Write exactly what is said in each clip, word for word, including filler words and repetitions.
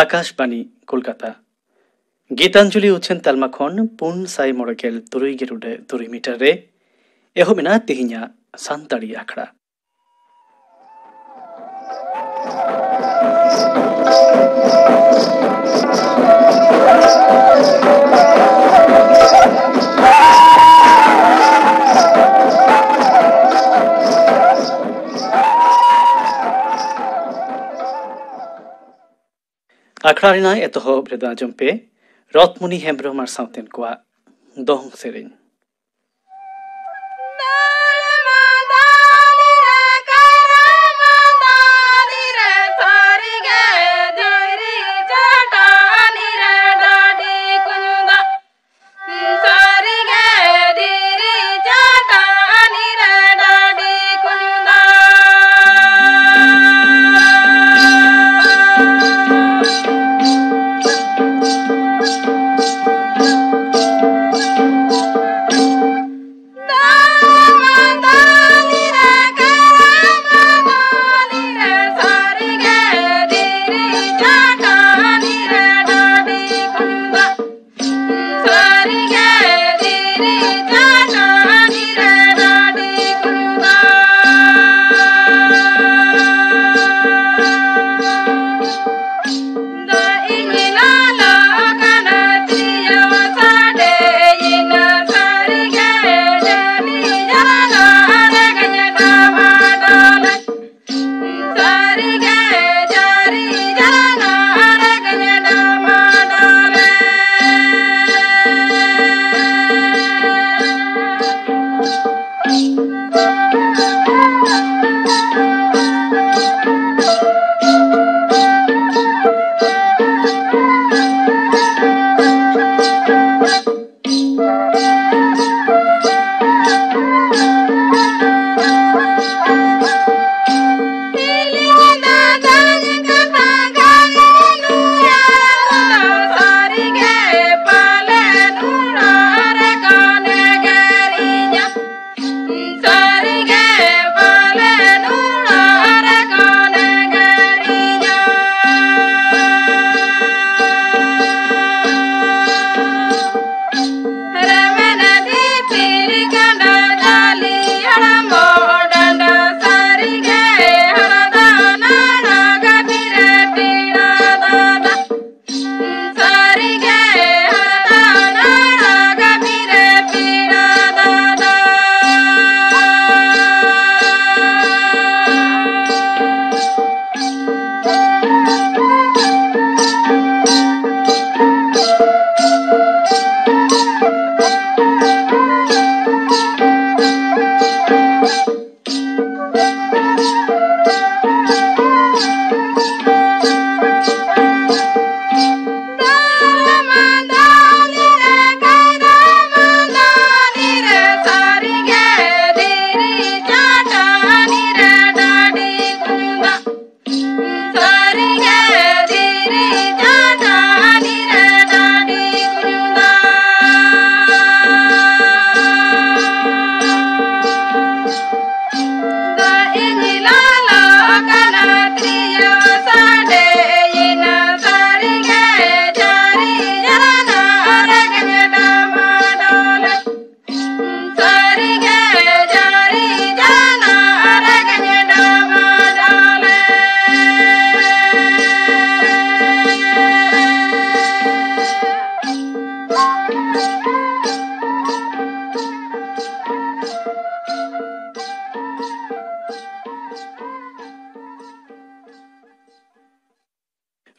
ᱟᱠᱟᱥᱵᱟᱱᱤ ᱠᱳᱞᱠᱟᱛᱟ᱾ ᱜᱤᱛᱟᱧᱡᱚᱞᱤ ᱩᱪᱷᱟᱹᱱ ᱛᱟᱞᱢᱟ ᱠᱷᱚᱱ ᱯᱩᱱ ᱥᱟᱭ ᱢᱚᱬᱮ ᱜᱮᱞ ᱛᱩᱨᱩᱭ ᱜᱮᱞ ᱛᱩᱨᱩᱭ ᱢᱤᱴᱟᱨ ᱨᱮ ᱮᱦᱚᱵ ᱮᱱᱟ ᱛᱮᱦᱮᱧᱟᱜ ᱥᱟᱱᱛᱟᱲᱤ ᱟᱠᱷᱲᱟ᱾ ᱟᱠᱷᱲᱟ ᱨᱮᱱᱟᱜ ᱮᱛᱚᱦᱚᱵ ᱨᱮᱫᱚ ᱟᱸᱡᱚᱢ ᱯᱮ ᱨᱚᱛᱢᱩᱱᱤ ᱦᱮᱢᱵᱽᱨᱚᱢ ᱟᱨ ᱥᱟᱶᱛᱮᱱ ᱠᱚᱣᱟᱜ ᱫᱚᱝ ᱥᱮᱨᱮᱧ᱾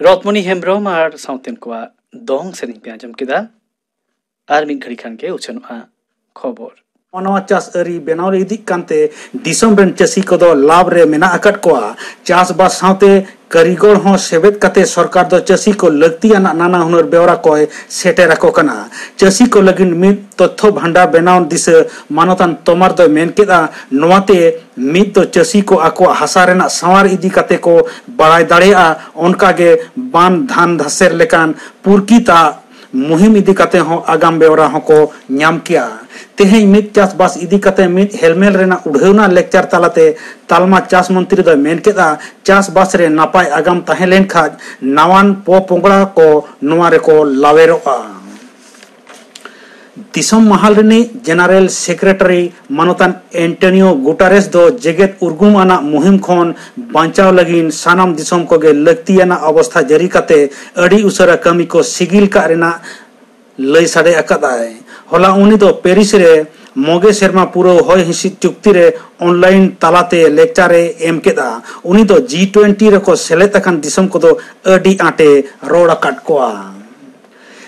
ᱨᱚᱛᱢᱚᱱᱤ ᱦᱮᱢᱵᱨᱚᱢ ᱟᱨ ᱥᱟᱶᱛᱮᱱ ᱠᱚᱣᱟᱜ ᱫᱚᱝ ᱥᱮᱨᱮᱧ ᱯᱮ ᱟᱸᱡᱚᱢ ᱠᱮᱫᱟ᱾ ᱟᱨ ᱢᱤᱫ ᱜᱷᱟᱹᱲᱤ ᱠᱷᱟᱱ ᱜᱮ ᱩᱪᱷᱟᱹᱱᱚᱜᱼᱟ ᱠᱷᱚᱵᱚᱨ᱾ ᱱᱚᱣᱟ ᱪᱟᱥ ᱟᱹᱨᱤ ᱵᱮᱱᱟᱣ ᱤᱫᱤᱜ ᱠᱟᱱᱛᱮ ᱫᱤᱥᱚᱢ ᱨᱮᱱ ᱪᱟᱹᱥᱤ ᱠᱚᱫᱚ ᱞᱟᱵᱷ ᱨᱮ ᱢᱮᱱᱟᱜ ᱟᱠᱟᱫ ᱠᱚᱣᱟ᱾ ᱪᱟᱥᱵᱟᱥ ᱥᱟᱶᱛᱮ ᱠᱟᱹᱨᱤᱜᱚᱲ ᱦᱚᱸ ᱥᱮᱵᱮᱫ ᱠᱟᱛᱮ ᱥᱚᱨᱠᱟᱨ ᱫᱚ ᱪᱟᱹᱥᱤ ᱠᱚ ᱞᱟᱹᱠᱛᱤᱭᱟᱱᱟᱜ ᱱᱟᱱᱟ ᱦᱩᱱᱟᱹᱨ ᱵᱮᱣᱨᱟ ᱠᱚᱭ ᱥᱮᱴᱮᱨ ᱟᱠᱚ ᱠᱟᱱᱟ᱾ ᱪᱟᱹᱥᱤ ᱠᱚ ᱞᱟᱹᱜᱤᱫ ᱢᱤᱫ ᱛᱚᱛᱛᱷᱚ ᱵᱷᱟᱱᱰᱟᱨ ᱵᱮᱱᱟᱣ ᱫᱤᱥᱟᱹ ᱢᱟᱱᱚᱛᱟᱱ ᱛᱚᱢᱟᱨ ᱫᱚᱭ ᱢᱮᱱ ᱠᱮᱫᱼᱟ, ᱱᱚᱣᱟᱛᱮ ᱢᱤᱫ ᱫᱚ ᱪᱟᱹᱥᱤ ᱠᱚ ᱟᱠᱚᱣᱟᱜ ᱦᱟᱥᱟ ᱨᱮᱱᱟᱜ ᱥᱟᱶᱟᱨ ᱤᱫᱤ ᱠᱟᱛᱮ ᱠᱚ ᱵᱟᱲᱟᱭ ᱫᱟᱲᱮᱭᱟᱜᱼᱟ, ᱚᱱᱠᱟᱜᱮ ᱵᱟᱱ ᱫᱷᱟᱱ ᱫᱷᱟᱥᱮᱨ ᱞᱮᱠᱟᱱ ᱯᱩᱨᱠᱤᱛᱟᱜ ᱢᱩᱦᱤᱢ ᱤᱫᱤ ᱠᱟᱛᱮ ᱦᱚᱸ ᱟᱜᱟᱢ ᱵᱮᱣᱨᱟ ᱦᱚᱸᱠᱚ ᱧᱟᱢ ᱠᱮᱭᱟ᱾ ᱛᱮᱦᱮᱧ ᱢᱤᱫ ᱪᱟᱥᱵᱟᱥ ᱤᱫᱤ ᱠᱟᱛᱮ ᱢᱤᱫ ᱦᱮᱞᱢᱮᱞ ᱨᱮᱱᱟᱜ ᱩᱰᱷᱟᱹᱣᱱᱟ ᱞᱮᱠᱪᱟᱨ ᱛᱟᱞᱟᱛᱮ ᱛᱟᱞᱢᱟ ᱪᱟᱥ ᱢᱚᱱᱛᱨᱤ ᱫᱚᱭ ᱢᱮᱱ ᱠᱮᱫᱼᱟ, ᱪᱟᱥᱵᱟᱥ ᱨᱮ ᱱᱟᱯᱟᱭ ᱟᱜᱟᱢ ᱛᱟᱦᱮᱸ ᱞᱮᱱᱠᱷᱟᱱ ᱱᱟᱣᱟᱱ ᱯᱚᱯᱚᱝᱲᱟ ᱠᱚ ᱱᱚᱣᱟ ᱨᱮᱠᱚ ᱞᱟᱣᱮᱨᱚᱜᱼᱟ᱾ ᱫᱤᱥᱚᱢ ᱢᱟᱦᱟᱞ ᱨᱤᱱᱤᱡ ᱡᱮᱱᱟᱨᱮᱞ ᱥᱮᱠᱨᱮᱴᱟᱨᱤ ᱢᱟᱱᱚᱛᱟᱱ ᱮᱱᱴᱳᱱᱤᱭᱳ ᱜᱩᱴᱟᱨᱮᱥ ᱫᱚ ᱡᱮᱜᱮᱛ ᱩᱨᱜᱩᱢ ᱟᱱᱟᱜ ᱢᱩᱦᱤᱢ ᱠᱷᱚᱱ ᱵᱟᱧᱪᱟᱣ ᱞᱟᱹᱜᱤᱫ ᱥᱟᱱᱟᱢ ᱫᱤᱥᱚᱢ ᱠᱚᱜᱮ ᱞᱟᱹᱠᱛᱤᱭᱟᱱᱟᱜ ᱚᱵᱚᱥᱛᱷᱟ ᱡᱟᱹᱨᱤ ᱠᱟᱛᱮ ᱟᱹᱰᱤ ᱩᱥᱟᱹᱨᱟ ᱠᱟᱹᱢᱤ ᱠᱚ ᱥᱤᱜᱤᱞ ᱠᱟᱜ ᱨᱮᱱᱟᱜ ᱞᱟᱹᱭ ᱥᱟᱰᱮ ᱟᱠᱟᱫᱟᱭ᱾ ᱦᱚᱞᱟ ᱩᱱᱤ ᱫᱚ ᱯᱮᱨᱤᱥ ᱨᱮ ᱢᱚᱜᱮ ᱥᱮᱨᱢᱟ ᱯᱩᱨᱟᱹᱣ ᱦᱚᱭ ᱦᱤᱸᱥᱤᱫ ᱪᱩᱠᱛᱤ ᱨᱮ ᱚᱱᱞᱟᱭᱤᱱ ᱛᱟᱞᱟᱛᱮ ᱞᱮᱠᱪᱟᱨ ᱮ ᱮᱢ ᱠᱮᱫᱼᱟ᱾ ᱩᱱᱤ ᱫᱚ ᱡᱤ ᱴᱩᱭᱮᱱᱴᱤ ᱨᱮᱠᱚ ᱥᱮᱞᱮᱫ ᱟᱠᱟᱱ ᱫᱤᱥᱚᱢ ᱠᱚᱫᱚ ᱟᱹᱰᱤ ᱟᱸᱴᱮ ᱨᱚᱲ ᱟᱠᱟᱫ ᱠᱚᱣᱟ᱾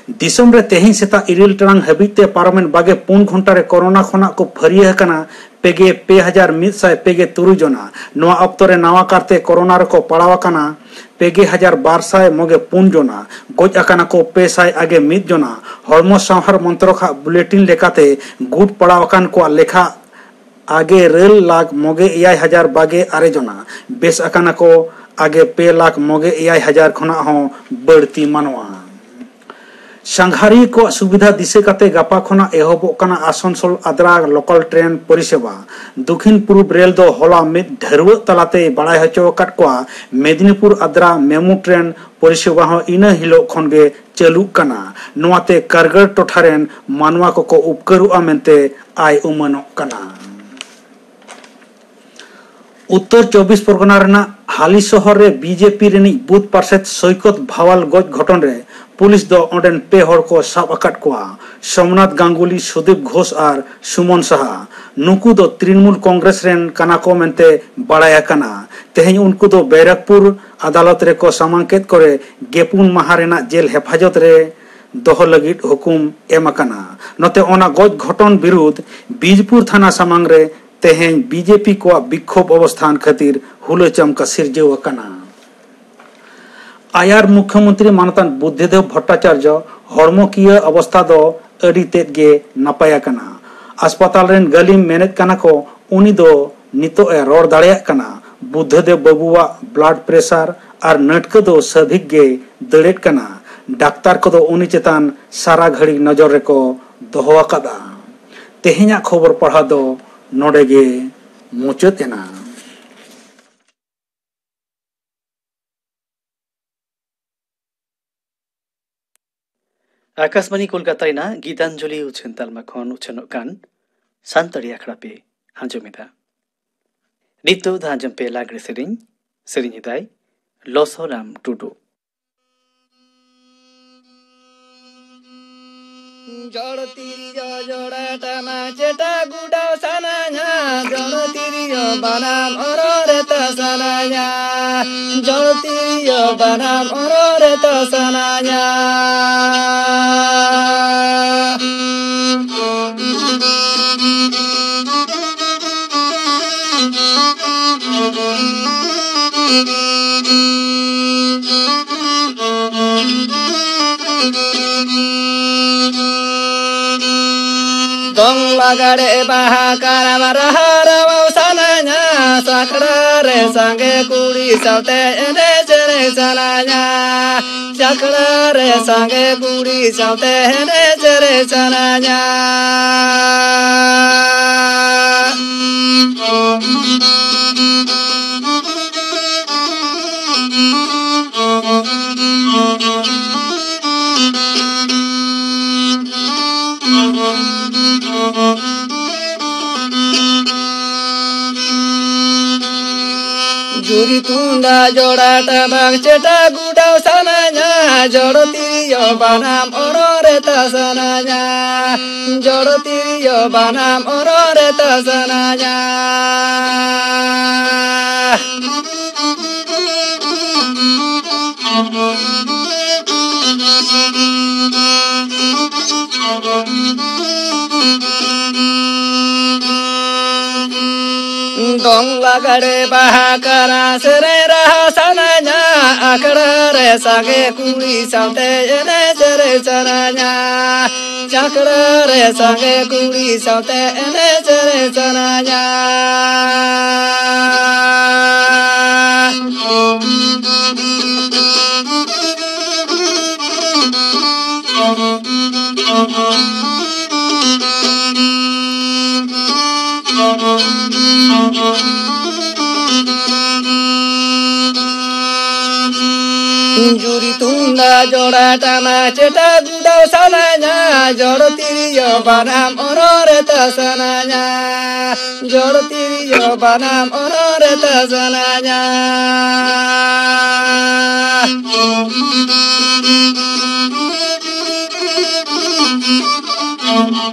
ᱫᱤᱥᱚᱢ ᱨᱮ ᱛᱮᱦᱮᱧ ᱥᱮᱛᱟᱜ ᱤᱨᱟᱹᱞ ᱴᱟᱲᱟᱝ ᱦᱟᱹᱵᱤᱡ ᱛᱮ ᱯᱟᱨᱚᱢᱮᱱ ᱵᱟᱜᱮ ᱯᱩᱱ ᱜᱷᱚᱱᱴᱟ ᱨᱮ ᱠᱳᱨᱳᱱᱟ ᱠᱷᱚᱱᱟᱜ ᱠᱚ ᱯᱷᱟᱹᱨᱭᱟᱹ ᱟᱠᱟᱱᱟ ᱯᱮ ᱜᱮ ᱯᱮ ᱦᱟᱡᱟᱨ ᱢᱤᱫ ᱥᱟᱭ ᱯᱮ ᱜᱮ ᱛᱩᱨᱩᱭ ᱡᱚᱱᱟ᱾ ᱱᱚᱣᱟ ᱚᱠᱛᱚ ᱨᱮ ᱱᱟᱣᱟ ᱠᱟᱨᱛᱮ ᱠᱳᱨᱳᱱᱟ ᱨᱮᱠᱚ ᱯᱟᱲᱟᱣ ᱟᱠᱟᱱᱟ ᱯᱮ ᱜᱮ ᱦᱟᱡᱟᱨ ᱵᱟᱨ ᱥᱟᱭ ᱢᱚᱜᱮ ᱯᱩᱱ ᱡᱚᱱᱟ᱾ ᱜᱚᱡ ᱟᱠᱟᱱᱟ ᱠᱚ ᱯᱮ ᱥᱟᱭ ᱟᱜᱮ ᱢᱤᱫ ᱡᱚᱱᱟ᱾ ᱦᱚᱲᱢᱚ ᱥᱟᱶᱦᱟᱨ ᱢᱚᱱᱛᱨᱚᱠ ᱟᱜ ᱵᱩᱞᱮᱴᱤᱱ ᱞᱮᱠᱟᱛᱮ ᱜᱩᱴ ᱯᱟᱲᱟᱣ ᱟᱠᱟᱱ ᱠᱚᱣᱟᱜ ᱞᱮᱠᱷᱟ ᱟᱜᱮ ᱨᱟᱹᱞ ᱞᱟᱠᱷ ᱢᱚᱜᱮ ᱮᱭᱟᱭ ᱦᱟᱡᱟᱨ ᱵᱟᱜᱮ ᱟᱨᱮ ᱡᱚᱱᱟ᱾ ᱵᱮᱥ ᱟᱠᱟᱱᱟ ᱠᱚ ᱟᱜᱮ ᱯᱮ ᱞᱟᱠᱷ ᱢᱚᱜᱮ ᱮᱭᱟᱭ ᱦᱟᱡᱟᱨ ᱠᱷᱚᱱᱟᱜ ᱦᱚᱸ ᱵᱟᱹᱲᱛᱤ ᱢᱟᱱᱣᱟ᱾ ᱥᱟᱸᱜᱷᱟᱨᱤᱭᱟᱹ ᱠᱚᱣᱟᱜ ᱥᱩᱵᱤᱫᱷᱟ ᱫᱤᱥᱟᱹ ᱠᱟᱛᱮ ᱜᱟᱯᱟ ᱠᱷᱚᱱᱟᱜ ᱮᱦᱚᱵᱚᱜ ᱠᱟᱱᱟ ᱟᱥᱟᱱᱥᱳᱞ ᱟᱫᱽᱨᱟ ᱞᱳᱠᱟᱞ ᱴᱨᱮᱱ ᱯᱚᱨᱤᱥᱮᱵᱟ᱾ ᱫᱚᱠᱷᱤᱱ ᱯᱩᱨᱩᱵ ᱨᱮᱞ ᱫᱚ ᱦᱚᱞᱟ ᱢᱤᱫ ᱰᱷᱟᱹᱨᱣᱟᱹᱜ ᱛᱟᱞᱟᱛᱮᱭ ᱵᱟᱲᱟᱭ ᱦᱚᱪᱚ ᱟᱠᱟᱫ ᱠᱚᱣᱟ, ᱢᱮᱫᱤᱱᱤᱯᱩᱨ ᱟᱫᱽᱨᱟ ᱢᱮᱢᱩ ᱴᱨᱮᱱ ᱯᱚᱨᱤᱥᱮᱵᱟ ᱦᱚᱸ ᱤᱱᱟᱹ ᱦᱤᱞᱳᱜ ᱠᱷᱚᱱ ᱜᱮ ᱪᱟᱹᱞᱩᱜ ᱠᱟᱱᱟ᱾ ᱱᱚᱣᱟᱛᱮ ᱠᱟᱨᱜᱟᱲ ᱴᱚᱴᱷᱟ ᱨᱮᱱ ᱢᱟᱱᱣᱟ ᱠᱚᱠᱚ ᱩᱯᱠᱟᱹᱨᱚᱜᱼᱟ ᱢᱮᱱᱛᱮ ᱟᱭ ᱩᱢᱟᱹᱱᱚᱜ ᱠᱟᱱᱟ᱾ ᱩᱛᱛᱚᱨ ᱪᱚᱵᱵᱤᱥ ᱯᱚᱨᱜᱚᱱᱟ ᱨᱮᱱᱟᱜ ᱦᱟᱞᱤ ᱥᱚᱦᱚᱨ ᱨᱮ ᱵᱤᱡᱮᱯᱤ ᱨᱤᱱᱤᱡ ᱵᱩᱛᱷ ᱯᱟᱨᱥᱮᱛ ᱥᱳᱭᱠᱚᱛ ᱵᱷᱟᱣᱟᱞ ᱜᱚᱡ ᱜᱷᱚᱴᱚᱱ ᱨᱮ ᱯᱩᱞᱤᱥ ᱫᱚ ᱚᱸᱰᱮᱱ ᱯᱮ ᱦᱚᱲ ᱠᱚ ᱥᱟᱵ ᱟᱠᱟᱫ ᱠᱚᱣᱟ, ᱥᱳᱢᱱᱟᱛᱷ ᱜᱟᱝᱜᱩᱞᱤ, ᱥᱩᱫᱤᱯ ᱜᱷᱳᱥ ᱟᱨ ᱥᱩᱢᱚᱱ ᱥᱟᱦᱟ᱾ ᱱᱩᱠᱩ ᱫᱚ ᱛᱨᱤᱱᱢᱩᱞ ᱠᱚᱝᱜᱨᱮᱥ ᱨᱮᱱ ᱠᱟᱱᱟ ᱠᱚ ᱢᱮᱱᱛᱮ ᱵᱟᱲᱟᱭ ᱟᱠᱟᱱᱟ᱾ ᱛᱮᱦᱮᱧ ᱩᱱᱠᱩ ᱫᱚ ᱵᱮᱨᱟᱠᱯᱩᱨ ᱟᱫᱟᱞᱚᱛ ᱨᱮᱠᱚ ᱥᱟᱢᱟᱝ ᱠᱮᱫ ᱠᱚᱨᱮ ᱜᱮᱯᱩᱱ ᱢᱟᱦᱟ ᱨᱮᱱᱟᱜ ᱡᱮᱞ ᱦᱮᱯᱷᱟᱡᱚᱛ ᱨᱮ ᱫᱚᱦᱚ ᱞᱟᱹᱜᱤᱫ ᱦᱩᱠᱩᱢ ᱮᱢ ᱟᱠᱟᱱᱟ᱾ ᱱᱚᱛᱮ ᱚᱱᱟ ᱜᱚᱡ ᱜᱷᱚᱴᱚᱱ ᱵᱤᱨᱩᱫᱷ ᱵᱤᱡᱽᱯᱩᱨ ᱛᱷᱟᱱᱟ ᱥᱟᱢᱟᱝ ᱨᱮ ᱛᱮᱦᱮᱧ ᱵᱤᱡᱮᱯᱤ ᱠᱚᱣᱟᱜ ᱵᱤᱠᱠᱷᱳᱵᱷ ᱚᱵᱚᱥᱛᱷᱟᱱ ᱠᱷᱟᱹᱛᱤᱨ ᱦᱩᱞᱟᱹᱪᱟᱢᱠᱟ ᱥᱤᱨᱡᱟᱹᱣ ᱟᱠᱟᱱᱟ᱾ ᱟᱭᱟᱨ ᱢᱩᱠᱷᱭᱚᱢᱚᱱᱛᱨᱤ ᱢᱟᱱᱚᱛᱟᱱ ᱵᱩᱫᱽᱫᱷᱚᱫᱮᱵ ᱵᱷᱚᱴᱴᱟᱪᱟᱨᱡᱚ ᱦᱚᱲᱢᱚᱠᱤᱭᱟᱹ ᱚᱵᱚᱥᱛᱷᱟ ᱫᱚ ᱟᱹᱰᱤ ᱛᱮᱫ ᱜᱮ ᱱᱟᱯᱟᱭ ᱟᱠᱟᱱᱟ᱾ ᱦᱟᱥᱯᱟᱛᱟᱞ ᱨᱮᱱ ᱜᱟᱹᱞᱤᱢ ᱢᱮᱱᱮᱫ ᱠᱟᱱᱟ ᱠᱚ, ᱩᱱᱤ ᱫᱚ ᱱᱤᱛᱚᱜ ᱮ ᱨᱚᱲ ᱫᱟᱲᱮᱭᱟᱜ ᱠᱟᱱᱟ᱾ ᱵᱩᱫᱽᱫᱷᱚᱫᱮᱵ ᱵᱟᱹᱵᱩᱣᱟᱜ ᱵᱞᱟᱰ ᱯᱨᱮᱥᱟᱨ ᱟᱨ ᱱᱟᱹᱴᱠᱟᱹ ᱫᱚ ᱥᱟᱹᱵᱷᱤᱠ ᱜᱮ ᱫᱟᱹᱲᱮᱫ ᱠᱟᱱᱟ᱾ ᱰᱟᱠᱛᱟᱨ ᱠᱚᱫᱚ ᱩᱱᱤ ᱪᱮᱛᱟᱱ ᱥᱟᱨᱟ ᱜᱷᱟᱹᱲᱤ ᱱᱚᱡᱚᱨ ᱨᱮᱠᱚ ᱫᱚᱦᱚ ᱟᱠᱟᱫᱟ᱾ ᱛᱮᱦᱮᱧᱟᱜ ᱠᱷᱚᱵᱚᱨ ᱯᱟᱲᱦᱟᱣ ᱫᱚ ᱱᱚᱰᱮ ᱜᱮ ᱢᱩᱪᱟᱹᱫ ᱮᱱᱟ᱾ ᱟᱠᱟᱥᱵᱟᱬᱤ ᱠᱳᱞᱠᱟᱛᱟ ᱨᱮᱱᱟᱜ ᱜᱤᱛᱟᱧᱡᱚᱞᱤ ᱩᱪᱷᱟᱹᱱ ᱛᱟᱞᱢᱟ ᱠᱷᱚᱱ ᱩᱪᱷᱟᱹᱱᱚᱜ ᱠᱟᱱ ᱥᱟᱱᱛᱟᱲᱤ ᱟᱠᱷᱲᱟ ᱯᱮ ᱟᱸᱡᱚᱢ ᱮᱫᱟ᱾ ᱱᱤᱛᱚᱜ ᱫᱚ ᱟᱸᱡᱚᱢ ᱯᱮ ᱞᱟᱜᱽᱲᱮ ᱥᱮᱨᱮᱧ᱾ ᱥᱮᱨᱮᱧ ᱮᱫᱟᱭ ᱞᱚᱥᱚᱨᱟᱢ ᱴᱩᱰᱩ᱾ ᱡᱚᱲ ᱛᱤᱨᱭᱳ ᱡᱚᱲᱟ ᱴᱟᱢᱟᱠ ᱪᱮᱴᱟ ᱜᱩᱰᱟᱹᱣ ᱥᱟᱱᱟᱧᱟ, ᱡᱚᱲ ᱛᱤᱨᱭᱳ ᱵᱟᱱᱟᱢ ᱚᱨᱚᱝ ᱨᱮᱛᱟ ᱥᱟᱱᱟᱧᱟ᱾ ᱡᱚᱲ ᱛᱤᱨᱭᱳ ᱵᱟᱱᱟᱢ ᱚᱨᱚᱝ ᱨᱮᱛᱚ ᱥᱟᱱᱟᱧᱟ᱾ ᱫᱚᱝ ᱞᱟᱜᱽᱲᱮ ᱵᱟᱦᱟ ᱠᱟᱨᱟᱢ ᱨᱟᱦᱟ ᱨᱟᱣᱟᱣ ᱥᱟᱱᱟᱧᱟ, ᱥᱟᱠᱲᱟ ᱨᱮ ᱥᱟᱸᱜᱮ ᱠᱩᱲᱤ ᱥᱟᱶᱛᱮ ᱮᱱᱮᱡ ᱥᱮᱨᱮᱧ ᱥᱟᱱᱟᱧᱟ, ᱥᱟᱠᱲᱟ ᱨᱮ ᱥᱟᱸᱜᱮ ᱠᱩᱲᱤ ᱥᱟᱶᱛᱮ ᱮᱱᱮᱡ ᱥᱮᱨᱮᱧ ᱥᱟᱱᱟᱧᱟ᱾ ᱡᱩᱨᱤ ᱛᱩᱢᱫᱟᱜ ᱡᱚᱲᱟ ᱴᱟᱢᱟᱠ ᱪᱮᱴᱟ ᱜᱩᱰᱟᱣ ᱥᱟᱱᱟᱧᱟ, ᱡᱚᱲ ᱛᱤᱨᱭᱳ ᱵᱟᱱᱟᱢ ᱚᱨᱚᱝ ᱨᱮᱛᱟ ᱥᱟᱱᱟᱧᱟ, ᱡᱚᱲ ᱛᱤᱨᱭᱳ ᱵᱟᱱᱟᱢ ᱚᱨᱚᱝ ᱨᱮᱛᱟ ᱥᱟᱱᱟᱧᱟ᱾ ᱫᱚᱝ ᱞᱟᱜᱽᱲᱮ ᱵᱟᱦᱟ ᱠᱟᱨᱟᱢ ᱥᱮᱨᱮᱧ ᱨᱟᱦᱟ ᱥᱟᱱᱟᱧᱟ, ᱟᱠᱷᱲᱟ ᱨᱮ ᱥᱟᱸᱜᱮ ᱠᱩᱲᱤ ᱥᱟᱶᱛᱮ ᱮᱱᱮᱡ ᱥᱮᱨᱮᱧ ᱥᱟᱱᱟᱧᱟ, ᱟᱠᱷᱲᱟ ᱨᱮ ᱥᱟᱸᱜᱮ ᱠᱩᱲᱤ ᱥᱟᱶᱛᱮ ᱮᱱᱮᱡ ᱥᱮᱨᱮᱧ ᱥᱟᱱᱟᱧᱟ᱾ ᱡᱩᱨᱤ ᱛᱩᱢᱫᱟᱜ ᱡᱚᱲᱟ ᱴᱟᱢᱟᱠ ᱪᱮᱴᱟ ᱜᱩᱰᱟᱣ ᱥᱟᱱᱟᱧᱟ, ᱡᱚᱲ ᱛᱤᱨᱭᱳ ᱵᱟᱱᱟᱢ ᱚᱨᱚᱝ ᱨᱮᱛᱟ ᱥᱟᱱᱟᱧᱟ, ᱡᱚᱲ ᱛᱤᱨᱭᱳ ᱵᱟᱱᱟᱢ ᱚᱨᱚᱝ ᱨᱮᱛᱟ ᱥᱟᱱᱟᱧᱟ᱾